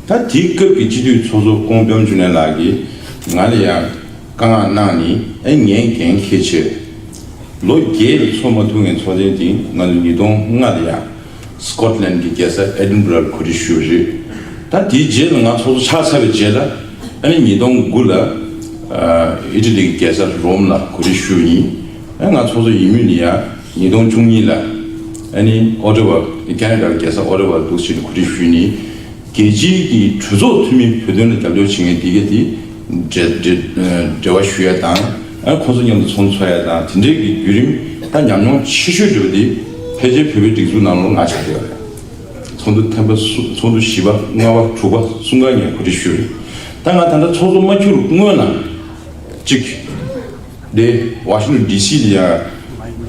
ད་དེའི་སྐབས་ཀྱི་སྤྱི་འཐུས་ཚོགས་གཙོ་ཀོང་པདྨ་འབྱུང་གནས་ལགས་ཀྱིས་ང་ལ་ཡང་བཀའ་མངགས་གནང་ནས། ཨེ་ངས་འགན་འཁྱེར་བྱས། ལོ་བརྒྱད་ལ་ཚོགས་མ་ཐུབ་མཁན་ཚོགས་ཆེན་དེ་ང་ཚོ་ཉིས་སྟོང་ལྔ་ལ་ཡང་སི་ཀོཊ་ལན་གྱི་རྒྱལ་ས་ཨེ་ཌིན་བྷ་ར་ལ་གོ་སྒྲིག་ཞུས་པ་རེད། ད་དེའི་རྗེས་ལ་ང་ཚོགས་གཙོ་ཆགས་ཚར་བའི་རྗེས་ལ། ཨ་ནི་ཉིས་སྟོང་དགུ་ལ་ཨ་ཨི་ཊ་ལི་གི་རྒྱལ་ས་རོམ་ལ་གོ་སྒྲིག་ཞུས་པ་ཡིན། ཨ་ང་ཚོགས་གཙོ་ཡིན་མུས་ལ་ཡང་ཉིས་སྟོང་བཅུ་གཉིས་ལ་ཨ་ནི་ཨོ་ཊ་ཝ་ཁེ་ན་ཌ་གི་རྒྱལ་ས་ཨོ་ཊ་ཝ་ལ་འདུག་ཕྱིན་གོ་སྒྲིག་ཞུས་ནས། རྒྱལ་སྤྱིའི་གི་གྲོས་ཚོགས་འཐུས་མི་བོད་དོན་ལ་རྒྱབ་སྐྱོར་བྱེད་མཁན་དེ་གས་དེ་འབྲེལ་འབྲེལ་འབྲེལ་བ་ཞུ་ཡ་དང་། ཨ་ཁོང་ཚོ་མཉམ་དུ་ཚོགས་འདུ་ཚོགས་ཡ་དང་དེ་འདྲའི་གི་བརྒྱུད་རིམ། ད་ཉམས་མྱོང་ཆེ་ཤོས་འགྲོ་བ་དེ་ཕལ་ཆེར་བོད་པའི་སྒྲིག་འཛུགས་ནང་ལོགས་ང་ཆགས་བསྡད་ཡོད་རེད། ཚོགས་འདུ་ཐེངས་པ་གསུམ། ཚོགས་འདུ་བཞི་པ། ལྔ་པ། དྲུག་པ། གསུམ་ཀ་ངས་གོ་སྒྲིག་ཞུས་རེད། ད་ང་ད་ལྟ་ཚོགས་གཙོ་མ་འཁྱུར་སྔོན་ལ་གཅིག་དེ་ཝ་ཤིང་ཊོན་ཌི་སི་ལ་ཡ་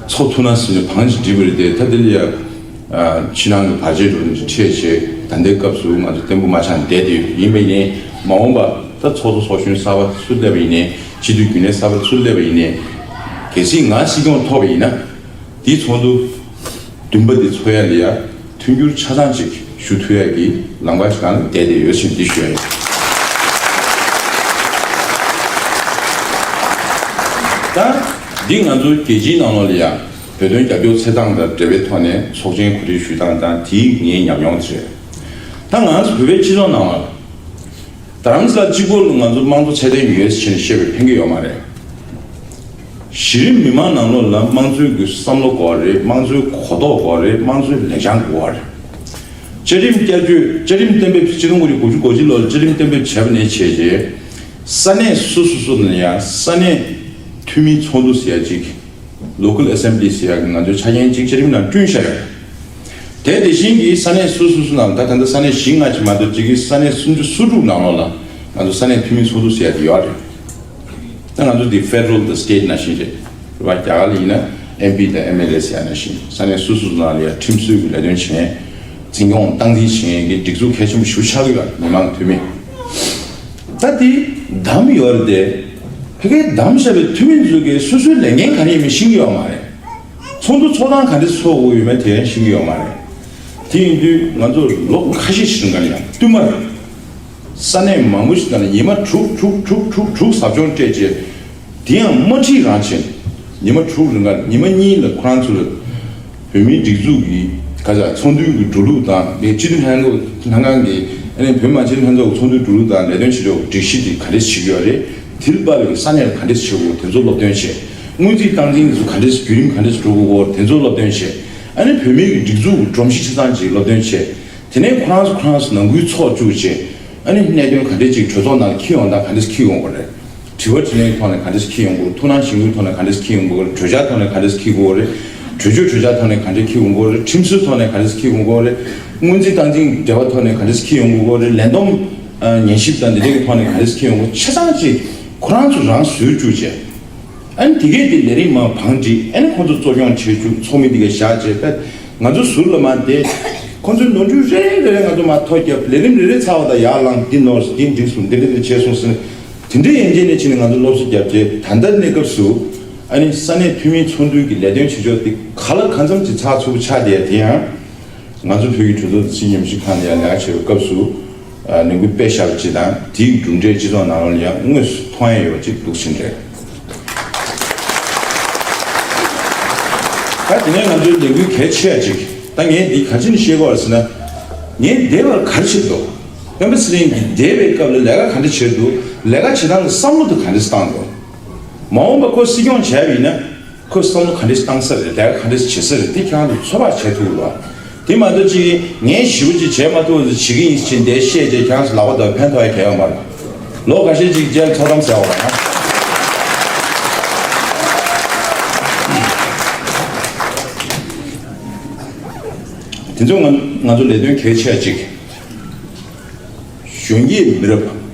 ཚོགས་ཐུབ་ན་ཟེར་ནས་བང་ཞིག་བསྒྲིགས་པ་རེད་དེ། ད་དེ་ལ་ཡ་ཨ་ཕྱི་ནང་གི་བར་ཆད་འགྲོ་ནས་འཕྲད་བྱས། ད་ལྟའི་སྐབས་སུ་ང་ཚོ་བརྟན་པོ་མ་ཆགས་ནས་བསྡད་དེ་ཡོད། ཡིན་པ་ཡིན་ནའི་མ་འོངས་པ་ད་ཚོགས་གཙོ་ཚོགས་གཞོན་གསར་པ་སུ་སླེབས་པ་ཡིན་ནའི། སྤྱི་འཐུས་རྒྱུན་ལས་གསར་པ་སུ་སླེབས་པ་ཡིན་ནའི། གལ་སྲིད་ང་སྲིད་སྐྱོང་ཐོབ་པ་ཡིན་ན། དེའི་ཚོགས་འདུ་བདུན་པ་དེ་ཚོགས་ཡ་ལ་ཡ་མཐུན་འགྱུར་ཆ་ཚང་ཅིག་ཞུ་ཐུབ་ཡ་གི་ལམ་ཁ་ཞིག་སྒང་ལ་བསྡད་དེ་ཡོད་ཅེས་འདི་ཞུ་ཡ་ཡིན། ད་འདི་ང་ཚོ་རྒྱལ་སྤྱིའི་ནང་ལོགས་ལ་ཡ་བོད་དོན་རྒྱབ་སྐྱོར་འཚོལ་སྟངས་དང་འབྲེལ་བའི་ཐོག་ནས་ཚོགས་ཆེན་གོ་སྒྲིག་ཞུ་སྟངས་དང་། དེའི་ངའི་ཉམས་མྱོང་དེ་རེད། ད་ང་ཚོ་བོད་པའི་སྤྱི་ཚོགས་ནང་ལ། རྡ་རམ་ས་ལ་གཅིག་པོ་ལ་ང་ཚོ་དམངས་གཙོ་ཚད་ལྡན་ཡོད་ཟེར་ནས་བཤད་པས་ཕན་གྱི་ཡོད་མ་རེད། གཞི་རིམ་མི་མང་ནང་ལོགས་ལ་དམངས་གཙོའི་གི་བསམ་བློ་དགོས་རེད། དམངས་གཙོའི་གོ་རྟོགས་དགོས་རེད། དམངས་གཙོའི་ལེགས་བྱང་དགོས་རེད། བཅའ་ཁྲིམས་བསྐྱར་བཅོས། བཅའ་ཁྲིམས་གཏན་འབེབས། ཆིག་སྟོང་དགུ་བརྒྱ་དགུ་བཅུ་གོ་གཅིག་ལོར་བཅའ་ཁྲིམས་གཏན་འབེབས་བྱས་པ་ནས་བྱས་རྗེས། ས་གནས་སོ་སོ་སོ་ནང་ཡང་ས་གནས་འཐུས་མིའི་ཚོགས་འདུ་ཟེར་ཡ་ཅིག Local Assembly ཟེར་ཡག་གི་ང་ཚོའི་ཆ་རྐྱེན་གཅིག་བཅའ་ཁྲིམས་ནང་བསྐྲུན་བཞག་ཡོད། དེ་དེ་བཞིན་གྱི་ས་གནས་སོ་སོ་སོ་ནང་། ད་ད་ལྟ་ས་གནས་བཞི་ལྔ་ཅིག་མ་གཏོགས་གཅིག་གི་ས་གནས་སུམ་ཅུ་སོ་དྲུག་ནང་ལོགས་ལ་ང་ཚོ་ས་གནས་འཐུས་མི་ཚོགས་འདུ་ཟེར་ཡག་དེ་ཡོད་རེད། ད་ང་ཚོ་འདི་Federal དང་State ནང་བཞིན་རེད། རེད་པ། རྒྱ་གར་ལ་ཡིན་ན་M P དང་M L A ཟེར་ཡག་ནང་བཞིན་ས་གནས་སོ་སོ་སོ་ནང་ལ་ཡ་ཁྲིམས་སྲོལ་གྱི་ལས་དོན་བྱེད་མཁན། འཛིན་སྐྱོང་སྟངས་འཛིན་བྱེད་མཁན་གྱི་སྒྲིག་འཛུགས་གལ་ཆེན་པོ་ཞིག་ཆགས་ཀྱི་ཡོད་རེད། མི་མང་འཐུས་མི། ད་དེ་བདམས་ཡོད་རེད་དེ། ཕ་གིར་བདམས་བཞག་པའི་འཐུས་མི་ཚོ་གིས་སོ་སོའི་ལས་འགན་ག་རེ་ཡིན་མིན་ཤེས་ཀྱི་ཡོད་མ་རེད། ཚོགས་འདུ་ཚོགས་སྟངས་ག་འདྲས་ཚོགས་དགོས་ཡོད་མེད་དེ་ཡང་ཤེས་ཀྱི་ཡོད་མ་རེད། དེ་ཡིན་དུས་ང་ཚོ་ལོ་ཁ་ཤས་ཤིག་རིང་ག་ལ་ཡང་བསྟུད་མར་ས་གནས་མང་པོ་ཞིག་ནང་ལ་ཉི་མ་དྲུག་དྲུག་དྲུག་དྲུག་དྲུག་ཟབ་སྦྱོང་སྤྲད་རྗེས། དེ་ཡང་མ་ཁྲིད་རང་བྱས། ཉི་མ་དྲུག་རིང་ག་ཉི་མ་གཉིས་ལ་ཁོ་རང་ཚོ་ལ་བོད་མིའི་སྒྲིག་འཛུགས་ཀྱི་ག་ཚ་ཚོགས་འདུའི་གི་འགྲོ་ལུགས་དང་། དེ་སྤྱི་འཐུས་ལྷན་ཚོགས་ལྷན་ཁང་གི། ཨ་ནི་བོད་མི་མང་སྤྱི་འཐུས་ལྷན་ཚོགས་ཀྱི་ཚོགས་འདུའི་འགྲོ་ལུགས་དང་ལས་དོན་བྱེད་ཕྱོགས་སྒྲིག་གཞི་དེ་ག་འདྲས་བྱེད་ཀྱི་ཡོད་རེད། དེ་ལ་དཔག་པའི་ས་གནས་ལ་ག་འདྲས་བྱེད་དགོས་དེ་ཚོ་སློབ་སྟོན་བྱས། དངུལ་རྩིས་སྟངས་འཛིན་དེ་ཚོ་ག་འདྲས་བརྒྱུད་རིམ་ག་འདྲས་འགྲོ་དགོས་དེ་ཚོ་སློབ་སྟོན་བྱས། ཨ་ནི་བོད་མིའི་སྒྲིག་འཛུགས་སྒྲོམ་གཞི་ཆ་ཚང་ཅིག་སློབ་སྟོན་བྱས། དེ་ནས་ཁོ་རང་ཚོ་ཁོ་རང་ཚོ་ནང་ཁུལ་ཚོགས་བཅུག་བྱས། ཨ་ནི་གནད་དོན་ག་འདྲས་ཅིག་གྲོས་ཚོགས་ནང་ལ་འཁྱེར་ཡོང་དང་ག་འདྲས་འཁྱེར་ཡོང་གི་རེད། དྲི་བ་དྲིས་ལན་ཐོག་ནས་ག་འདྲས་འཁྱེར་ཡོང་དགོས། ཐུགས་སྣང་གཞེན་སྐུལ་ཐོག་ནས་ག་འདྲས་འཁྱེར་ཡོང་དགོས་རེད། གྲོས་འཆར་ཐོག་ནས་ག་འདྲས་འཁྱེར་དགོས་རེད། གྲོས་ཆོད་གྲོས་འཆར་ཐོག་ནས་ག་འདྲས་འཁྱེར་ཡོང་དགོས་རེད། ཁྲིམས་སྲོལ་ཐོག་ནས་ག་འདྲས་འཁྱེར་ཡོང་དགོས་རེད། སྔོན་རྩིས་བཏང་འཛིན་འབྲེལ་བ་ཐོག་ནས་ག་འདྲས་འཁྱེར་ཡོང་དགོས་རེད། ལས་བསྡོམས་ཉན་ཞིབ་དང་འདི་འདྲའི་ཐོག་ནས་ག་འདྲས་འཁྱེར་ཡོང་དགོས། ཆ་ཚང་ཅིག་ཁོ་རང་ཚོ་རང་བཟོས་བཅུག་བྱས། ཨ་ནི་དེ་གས་དེ་ལས་རིམ་མར་བང་སྒྲིག་ཨ་ནི་ཁོང་ཚོ་གཙོ་སྐྱོང་བྱེད་བཅུག་ཚོགས་མི་དེ་གས་བཞག་བྱས། ད་ང་ཚོ་ཟུར་ལ་མར་བསྡད། ཁོང་ཚོའི་ནོར་འཁྲུལ་རེ་རེ་རེ་རེ་ང་ཚོ་མར་ཐོ་བརྒྱབ། ལས་རིམ་རེ་རེ་ཚར་བ་དང་ཡར་ལངས། འདི་ནོར་སོང་། འདི་འགྲིག་སོང་། འདི་འདྲ་འདི་འདྲ་བྱས་སོང་ཟེར་ནས། དེ་འདྲའི་ཡན་ཆད་ནས་ཕྱིན་ནས་ང་ཚོ་སློབ་གསོ་བརྒྱབ་བྱས། ད་ལྟ་གནས་སྐབས་སུ་ཨ་ནི་ས་གནས་འཐུས་མིའི་ཚོགས་འདུ་གི་ལས་དོན་བྱེད་ཕྱོགས་དེ་ག་ལ་གང་འཚམ་ཅིག་ཚགས་ཚུད་པོ་ཆགས་བསྡད་ཡ་དེ་ཡང་། ང་ཚོ་བོད་ཀྱི་གྲོས་ཚོགས་སྲིད་ཉམས་ཞིབ་ཁང་ནས་ཡང་ལས་ཀ་བྱེད་པའི་སྐབས་སུ། ཨ། ལས་འགུལ་སྤེལ་བཞག་པ་ཅིག་དང་། དེའི་གྲུབ་འབྲས་སྤྱི་ཚོགས་ནང་ལོགས་ལ་ཡང་དངོས་སུ་མཐོང་ཡ་ཡོད་པ་ཅིག་འདུག་ཕྱིན་རེད། ད་དེ་ནས་ང་ཚོའི་ལས་འགུལ་གལ་ཆེ་བ་ཅིག་ད་ངས་འདི་ག་ཅི་ནས་བཤད་དགོས་པ་རེད་ཟེར་ན། ངས་འདས་པར་ག་རེ་བྱེད་འདུག་སྤེན་པ་ཚེ་རིང་གིས་འདས་པའི་སྐབས་ལ་ལས་ཀ་ག་འདྲ་བྱས་འདུག་ལས་ཀ་བྱེད་སྟངས་ཀྱི་བསམ་བློ་དེ་ག་འདྲ་བཏང་འདུག་མ་འོངས་པ་ཁོ་སྲིད་སྐྱོང་བྱས་པ་ཡིན་ན། ཁོས་བསམ་བློ་ག་འདྲས་བཏང་ས་རེད། ལས་ཀ་ག་འདྲས་བྱེད་ས་རེད། དེ་ཁྱེད་རང་ཚོ་ཚོད་དཔག་བྱེད་ཐུབ་ཀྱི་རེད་པ། དེ་མ་གཏོགས་ཅིག་ངས་ཞེ་པོ་ཅིག་བྱས་མ་ཐུབ་པ་ཅིག་བྱེད་ཀྱི་ཡིན་ཟེར་འདི་བཤད་བྱས་ཁྱེད་རང་ཚོ་ལག་པ་འདར་ཕན་ཐོགས་ཡ་གང་ཡང་ཡོད་མ་རེད། ལོ་འགའ་ཤས་ཅིག་རྗེས་ལ་ཐོག་དམ་ཟེར་བ་ན། དེ་ཚོ་ང་ང་ཚོ་ལས་དོན་གལ་ཆེ་བ་ཅིག་གཞོན་སྐྱེས་མི་རབས།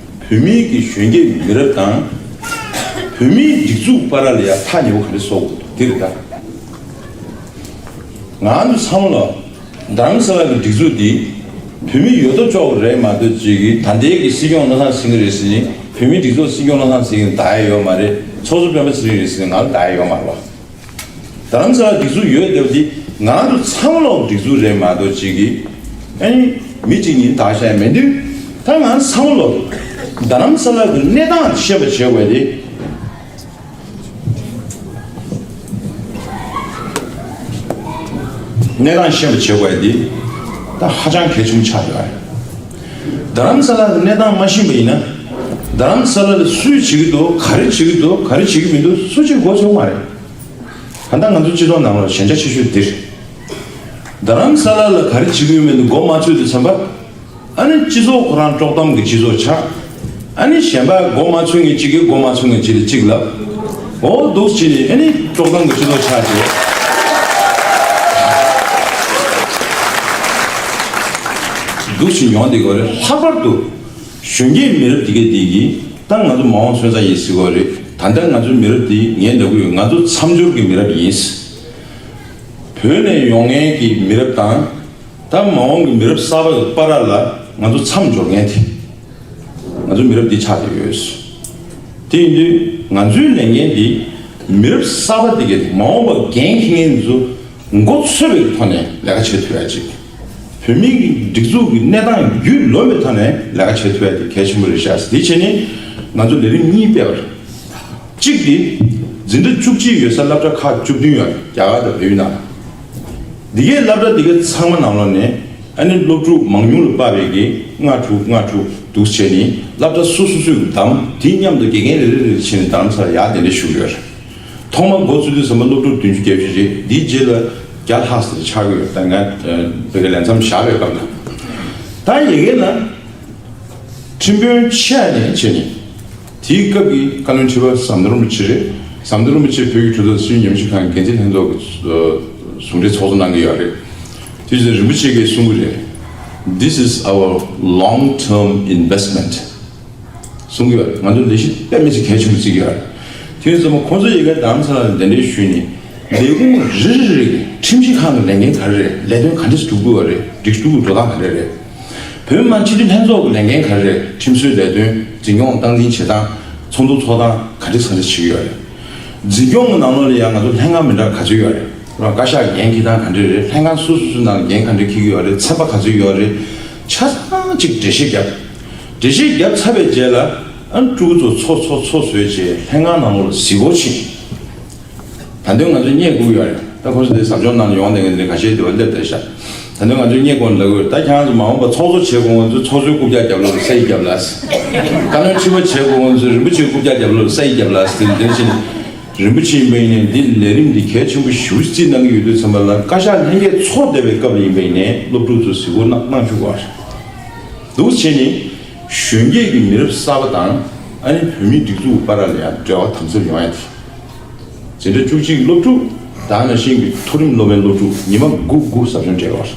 བོད་མིའི་གི་གཞོན་སྐྱེས་མི་རབས་དང་། བོད་མིའི་སྒྲིག་འཛུགས་བར་ལ་ཡ་ཐག་ཉེ་པོ་ག་རེ་བཟོ་དགོས་འདུག་དེ་རེད་ད། ང་ཚོ་ཚང་མ་ལ་རྡ་རམ་ས་ལ་གི་སྒྲིག་འཛུགས་འདི་བོད་མི་ཡོད་དོ་ཅོག་རེད་མ་གཏོགས་ཅིག་གི་ད་ལྟའི་གི་སྲིད་སྐྱོང་བློ་བཟང་སེང་གེ་རེད་ཟེར་ནས། བོད་མིའི་སྒྲིག་འཛུགས་སྲིད་སྐྱོང་བློ་བཟང་སེང་གེ་བདག་ཡ་ཡོད་མ་རེད། ཚོགས་གཙོ་སྤེན་པ་ཚེ་རིང་རེད་ཟེར་ནས་ང་ལ་བདག་ཡ་ཡོད་མ་རེད་པ། རྡ་རམ་ས་ལ་སྒྲིག་འཛུགས་ཡོད་བསྡད་པ་འདི་ང་ཚོ་ཚང་མ་ལོག་སྒྲིག་འཛུགས་རེད་མ་གཏོགས་ཅིག་གི། ཨ་ནི་མི་གཅིག་གཉིས་བདག་བཞག་མེད་དུས། ད་ང་ཚང་མ་ལོག་རྡ་རམ་ས་ལ་གི་གནས་སྟངས་ཤེས་པ་བྱེད་དགོས་ཏེ། གནས་སྟངས་ཤེས་པ་བྱེད་དགོས་ཏེ། ད་ཧ་ཅང་གལ་ཆེན་པོ་ཆགས་ཡོད་རེད། རྡ་རམ་ས་ལ་གི་གནས་སྟངས་མ་ཤེས་པ་ཡིན་ན། རྡ་རམ་ས་ལ་ལ་སུས་བྱེད་ཀྱི་འདུག་ག་རེ་བྱེད་ཀྱི་འདུག་ག་རེ་བྱེད་ཀྱི་མི་འདུག་སུ་གཅིག་མགོ་ཚོས་མ་རེད། ད་ལྟ་ང་ཚོ་སྤྱི་ཚོགས་ནང་ལ་ཞན་ཆ་ཆེ་ཤོས་འདིར། རྡ་རམ་ས་ལ་ལ་ག་རེ་བྱེད་ཀྱི་ཡོད་མེད་དུ་མགོ་མ་ཚོས་དུས་ཙམ་པ། ཨ་ནི་སྤྱི་ཚོགས་ཁོ་རང་དཀྲོག་གཏམ་གྱི་སྤྱི་ཚོགས་ཆགས། ཨ་ནི་གཞན་པ་མགོ་མ་ཚོས་མཁན་གཅིག་གིས་མགོ་མ་ཚོས་མཁན་གཅིག་ལ་གཅིག་ལབ། འོ་འདུག་བྱས་ནས་ཨ་ནི་དཀྲོག་གཏམ་གྱི་སྤྱི་ཚོགས་ཆགས་བྱས། འདུག་བྱས་མྱོང་བསྡད་ཀྱི་ཡོད་རེད། ལྷག་པར་དུ་གཞོན་སྐྱེས་མི་རབས་འདི་གས་འདི་གིས། ད་ང་ཚོ་མ་འོངས་སོན་རྩ་ཡིན་ཟེར་གྱི་ཡོད་རེད། ད་ལྟ་ང་ཚོའི་མི་རབས་འདི་ངས་ལབ་ཀྱི་ཡོད། ང་ཚོ་མཚམས་སྦྱོར་གྱི་མི་རབས་ཡིན། བོད་ནས་ཡོང་མཁན་གྱི་མི་རབས་དང་། ད་མ་འོངས་ཀྱི་མི་རབས་གསར་པ་བར་ལ་ང་ཚོ་མཚམས་སྦྱོར་མཁན་དེ། ང་ཚོ་མི་རབས་འདི་ཆགས་བསྡད་ཡོད། དེ་ཡིན་དུས་ང་ཚོའི་ལས་འགན་འདི་མི་རབས་གསར་པ་འདི་གས་མ་འོངས་པ་འགན་འཁྱེར་མཁན་ཚོ་མགོ་ཚོས་པའི་ཐོག་ནས་ལས་ཀ་བྱེད་ཐུབ་ཡ་ཅིག་བོད་མིའི་སྒྲིག་འཛུགས་ཀྱི་གནས་སྟངས་རྒྱུས་ལོན་པའི་ཐོག་ནས་ལས་ཀ་བྱེད་ཐུབ་ཡ་དེ་གལ་ཆེན་པོ་རེད་ཤག་དེ་བྱས་ནས་ང་ཚོ་ལས་རིམ་གཉིས་སྤེལ་བ་རེད། གཅིག་དེ། འཛིན་གྲྭ་བཅུ་གཅིག་ཡོད་ས་སློབ་གྲྭ་ཁག་བཅུ་བདུན་ཡོད་རེད། རྒྱ་གར་དང་བལ་ཡུལ་ནང་། འདི་གའི་སློབ་གྲྭ་འདི་གའི་ཚང་མ་ནང་ལོགས་ནས་ཨ་ནི་སློབ་ཕྲུག་མང་ཉུང་ལ་དཔག་པའི་གི་ལྔ་དྲུག་ལྔ་དྲུག་འདུག་བྱས་ནས་སློབ་གྲྭ་སོ་སོ་སོའི་གི་འདམ་དེ་མཉམ་དུ་དགེ་རྒན་རེ་རེ་རེ་བྱས་ནས་རྡ་རམ་ས་ལ་ཡར་གདན་འདྲེན་ཞུས་ཡོད་རེད། ཐོག་མ་འགོ་བཙུགས་དུས་ཙམ་པ་སློབ་ཕྲུག་བདུན་ཅུ་བརྒྱད་ཅུ་རེད། འདིའི་རྗེས་ལ་བརྒྱ་ལྷག་ཙམ་ཆགས་ཀྱི་ཡོད། ད་ང་བོད་སྐད་ལས་མཚམས་བཞག་པའི་སྐབས་ལ། ད་ཡ་གི་ལ། ཁྲིམས་དཔོན་ཆེ་ནས་བྱས་ནས། དེའི་སྐབས་ཀྱི་བཀའ་བློན་ཁྲི་པ་ཟམ་གདོང་རིན་པོ་ཆེ་རེད། ཟམ་གདོང་རིན་པོ་ཆེ་བོད་ཀྱི་གྲོས་ཚོགས་སྲིད་ཉམས་ཞིབ་ཁང་གི་འགན་འཛིན་ལྷན་ཚོགས་ཀྱི་ཨ་ཟུང་འབྲེལ་ཚོགས་གཙོ་གནང་གི་ཡོད་རེད། དེ་བཞིན་རིན་པོ་ཆེ་གིས་གསུང་གི་རེད། This is our long term investment. གསུང་གི་ཡོད་རེད། ང་ཚོ་ལས་གཞི་དཔེ་མི་སྲིད་གལ་ཆེན་པོ་བརྩི་གི་ཡོད་རེད། དེ་ཡིན་ཙང་ཁོང་ཚོ་ཡ་གིར་རྡ་རམ་ས་ལ་ལ་གདན་འདྲེན་ཞུས་ནས་ལས་ཁུངས་རེ་རེ་རེ་གི་ཁྲིམས་ཞིབ་ཁང་གི་ལས་འགན་ག་རེ་རེད། ལས་དོན་ག་འདྲས་སྒྲུབ་དགོས་པ་རེད། སྒྲིག་སྒྲུབ་ཀྱི་འགྲོ་སྟངས་ག་འདྲས་རེད། བོད་མི་མང་སྤྱི་འཐུས་ལྷན་ཚོགས་ཀྱི་ལས་འགན་ག་རེ་རེད། ཁྲིམས་བཟོའི་ལས་དོན་འཛིན་སྐྱོང་སྟངས་འཛིན་བྱེད་སྟངས་ཚོགས་འདུ་ཚོགས་སྟངས་ག་འདྲས་ག་འདྲས་བྱེད་ཀྱི་ཡོད་རེད། འཛིན་སྐྱོང་གི་ནང་ལོགས་ལ་ཡང་ང་ཚོ་ལྷན་ཁང་མི་འདྲ་ག་ཚོད་ཡོད་རེད། རང་བཀའ་ཤག་འགན་འཁྱེར་སྟངས་ག་འདྲས་རེད། ལྷན་ཁང་སོ་སོ་སོའི་ནང་ལ་འགན་ག་འདྲས་འཁྱེར་གྱི་ཡོད་རེད། ཚན་པ་ག་ཚོད་ཡོད་རེད། ཆ་ཚང་གཅིག་འགྲེལ་བཤད་བརྒྱབ། འགྲེལ་བཤད་བརྒྱབ་ཚར་བའི་རྗེས་ལ་ཨ་ནི་ཕྲུ་གུ་ཚོ་ཚོ་ཚོ་ཚོ་བཟོས་རྗེས་ལྷན་ཁང་ནང་ལོགས་ལ་གཟིགས་སྐོར་ཕྱིན། ད་དུང་ང་ཚོས་བསྙད་བཀུར་ཡོད་རེད། ད་ཁོ་ཚོ་དེ་ཟབ་སྦྱོང་ནང་ལ་ཡོང་བསྡད་མཁན་དེ་འདྲ་ཁ་ཤས་དེ་བ་སླེབས་བསྡད་ཤག་ད་དུང་ང་ཚོས་བསྙད་བཀུར་ལབ་ཀྱི་ཡོད་རེད། ད་ཁྱེད་རང་ཚོ་མ་འོངས་པ་ཚོགས་གཙོ་བྱེད་དགོས། ང་ཚོས་ཚོགས་གཙོའི་རྐུབ་བཀྱག་རྒྱབ་ལོགས་ལ་ས་ཡིག་བརྒྱབ་ལ། བཀའ་བློན་ཁྲི་པ་བྱེད་དགོས། ང་ཚོས་རིན་པོ་ཆེའི་རྐུབ་བཀྱག་རྒྱབ་ལོགས་ལ་ས་ཡིག་བརྒྱབ་ལ་ཟེར་དེ་འདྲ་བྱས་ནས། རིན་པོ་ཆེ་ཡིན་པ་ཡིན་ནའི་འདི་ལས་རིམ་འདི་གལ་ཆེན་པོ་ཞེ་པོ་ཅིག་གནང་གི་ཡོད་དུས་ཙམ་པ་ལ། བཀའ་ཤག་ལྷན་རྒྱས་ཚོགས་བསྡད་པའི་སྐབས་ལ་ཡིན་པ་ཡིན་ནའི་སློབ་ཕྲུག་ཚོ་གཟིགས་སྐོར་གནང་གནང་བཅུག་གོ། འདུག་བྱས་ནས་གཞོན་སྐྱེས་ཀྱི་མི་རབས་གསར་པ་དང་ཨ་ནི་བོད་མིའི་སྒྲིག་འཛུགས་བར་ལ་ཡང་འབྲེལ་བ་དམ་ཟབ་ཡོང་ཡ་དེ། འཛིན་གྲྭ་བཅུ་གཅིག་སློབ་ཕྲུག་དེ་ནང་བཞིན་གྱི་མཐོ་རིམ་སློབ་མའི་སློབ་ཕྲུག་ཉི་མ་དགུ་དགུ་ཟབ་སྦྱོང་སྤྲད་ཡོད།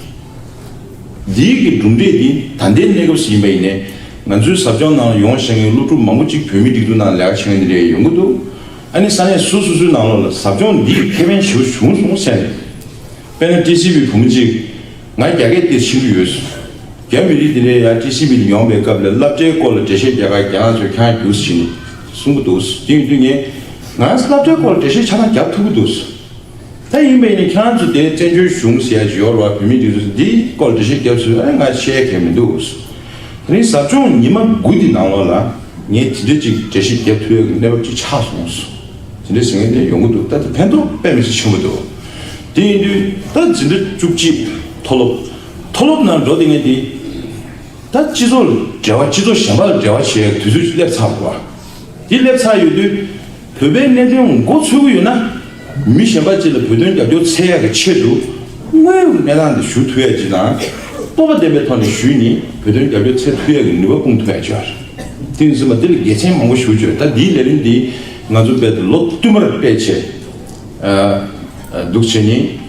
འདིའི་གི་གྲུབ་འབྲས་འདི་ད་ལྟའི་གནས་སྐབས་སུ་ཡིན་པ་ཡིན་ནའི། ང་ཚོའི་ཟབ་སྦྱོང་ནང་ཡོང་བཞིན་པའི་སློབ་ཕྲུག་མང་པོ་ཅིག་བོད་མིའི་སྒྲིག་འཛུགས་ནང་ལས་ཀ་བྱེད་མཁན་དེ་འདྲ་ཡོང་གི་འདུག་ཨ་ནི་ས་གནས་སོ་སོ་སོའི་ནང་ལོགས་ལ་ཟབ་སྦྱོང་འདིས་ཁེ་ཕན་ཞེ་པོ་བྱུང་སོང་ཟེར་ནས། དཔེར་ན་ཊི་སི་ཝི་བུ་མོ་གཅིག་ང་རྒྱ་སྐད་དེ་ཤེས་ཀྱི་ཡོད། རྒྱ་མི་རིགས་དེ་འདྲའི་ཡང་ཊི་སི་ཝི་ལ་ཡོང་བའི་སྐབས་ལ་སློབ་གྲྭའི་སྐོར་ལ་འགྲེལ་བཤད་རྒྱག་ག་རྒྱ་ནག་ཚོས་ཁྱེད་རང་རྒྱུགས་ཟིན་གསུང་གི་འདུག་དེ་ཡིན་དུས་ངས་ང་སློབ་གྲྭའི་སྐོར་ལ་འགྲེལ་བཤད་ཆ་ཚང་རྒྱག་ཐུབ་ཀྱི་འདུག་ད་ཡིན་པ་ཡིན་ནའི་ཁྱེད་རང་ཚོ་དེ་བཙན་བྱོལ་གཞུང་ཟེར་ཡ་ཅིག་ཡོད་རེད་བ། བོད་མིའི་སྒྲིག་འཛུགས་འདིའི་སྐོར་འགྲེལ་བཤད་རྒྱབ་ཚུལ་ཨ་ནི་ང་བཤད་ཡ་གང་ཡང་མི་འདུག་དེ་རིང་ཟབ་སྦྱོང་ཉི་མ་དགུ་འདི་ནང་ལོགས་ལ་ངས་དེ་འདྲ་ཅིག་འགྲེལ་བཤད་རྒྱབ་ཐུབ་ཡ་གི་གནས་བབ་ཅིག་ཆགས་སོང་། དེ་འདྲ་ཟེར་མཁན་དེ་ཡོང་གི་འདུག་ད་དེ་ཕན་ཐོགས་དཔེ་མི་སྲིད་ཆེན་པོ་འདུག་དེ་ཡིན་དུས་ད་འཛིན་གྲྭ་བཅུ་གཅིག་མཐོ་སློབ་མཐོ་སློབ་ནང་འགྲོ་བསྡད་མཁན་དེ། ད་སྤྱི་ཚོགས་ལ་འབྲེལ་བ་སྤྱི་ཚོགས་གཞན་པ་ལ་འབྲེལ་བ་བྱེད་ཡ་དུས་ཚོད་ཅིག་སླེབས་ཚར་བ། འདི་སླེབས་ཚར་ཡོད་དུས་བོད་པའི་གནད་དོན་མགོ་ཚོད་ཀྱི་ཡོད་ན། མི་གཞན་པ་ཅིག་ལ་བོད་དོན་རྒྱབ་སྐྱོར་འཚོལ་ཡག་གི་ཆེད་དུ་དངོས་ཡོད་ཀྱི་གནས་སྟངས་འདི་ཞུ་ཐུབ་ཡག་ཅིག་དང་། སྤོབས་པ་ལྡན་པའི་ཐོག་ནས་ཞུས་ནས་བོད་དོན་རྒྱབ་སྐྱོར་འཚོལ་ཐུབ་ཡག་གི་ནུས་པ་སྤུངས་ཐུབ་ཡག་ཅིག་ཡོད་རེད། དེ་ཡིན་ཙང་འདི་ལ་དགེ་མཚན་མང་པོ་ཞེ་པོ་ཅིག་ཡོད་རེད། ད་འདིའི་ལས་རིམ་འདི་ང་ཚོ་རྦད་དེ་ལོ་བསྟུད་མར་སྤེལ་བྱས། ཨ། ཨ། འདུག་བྱས་ནས།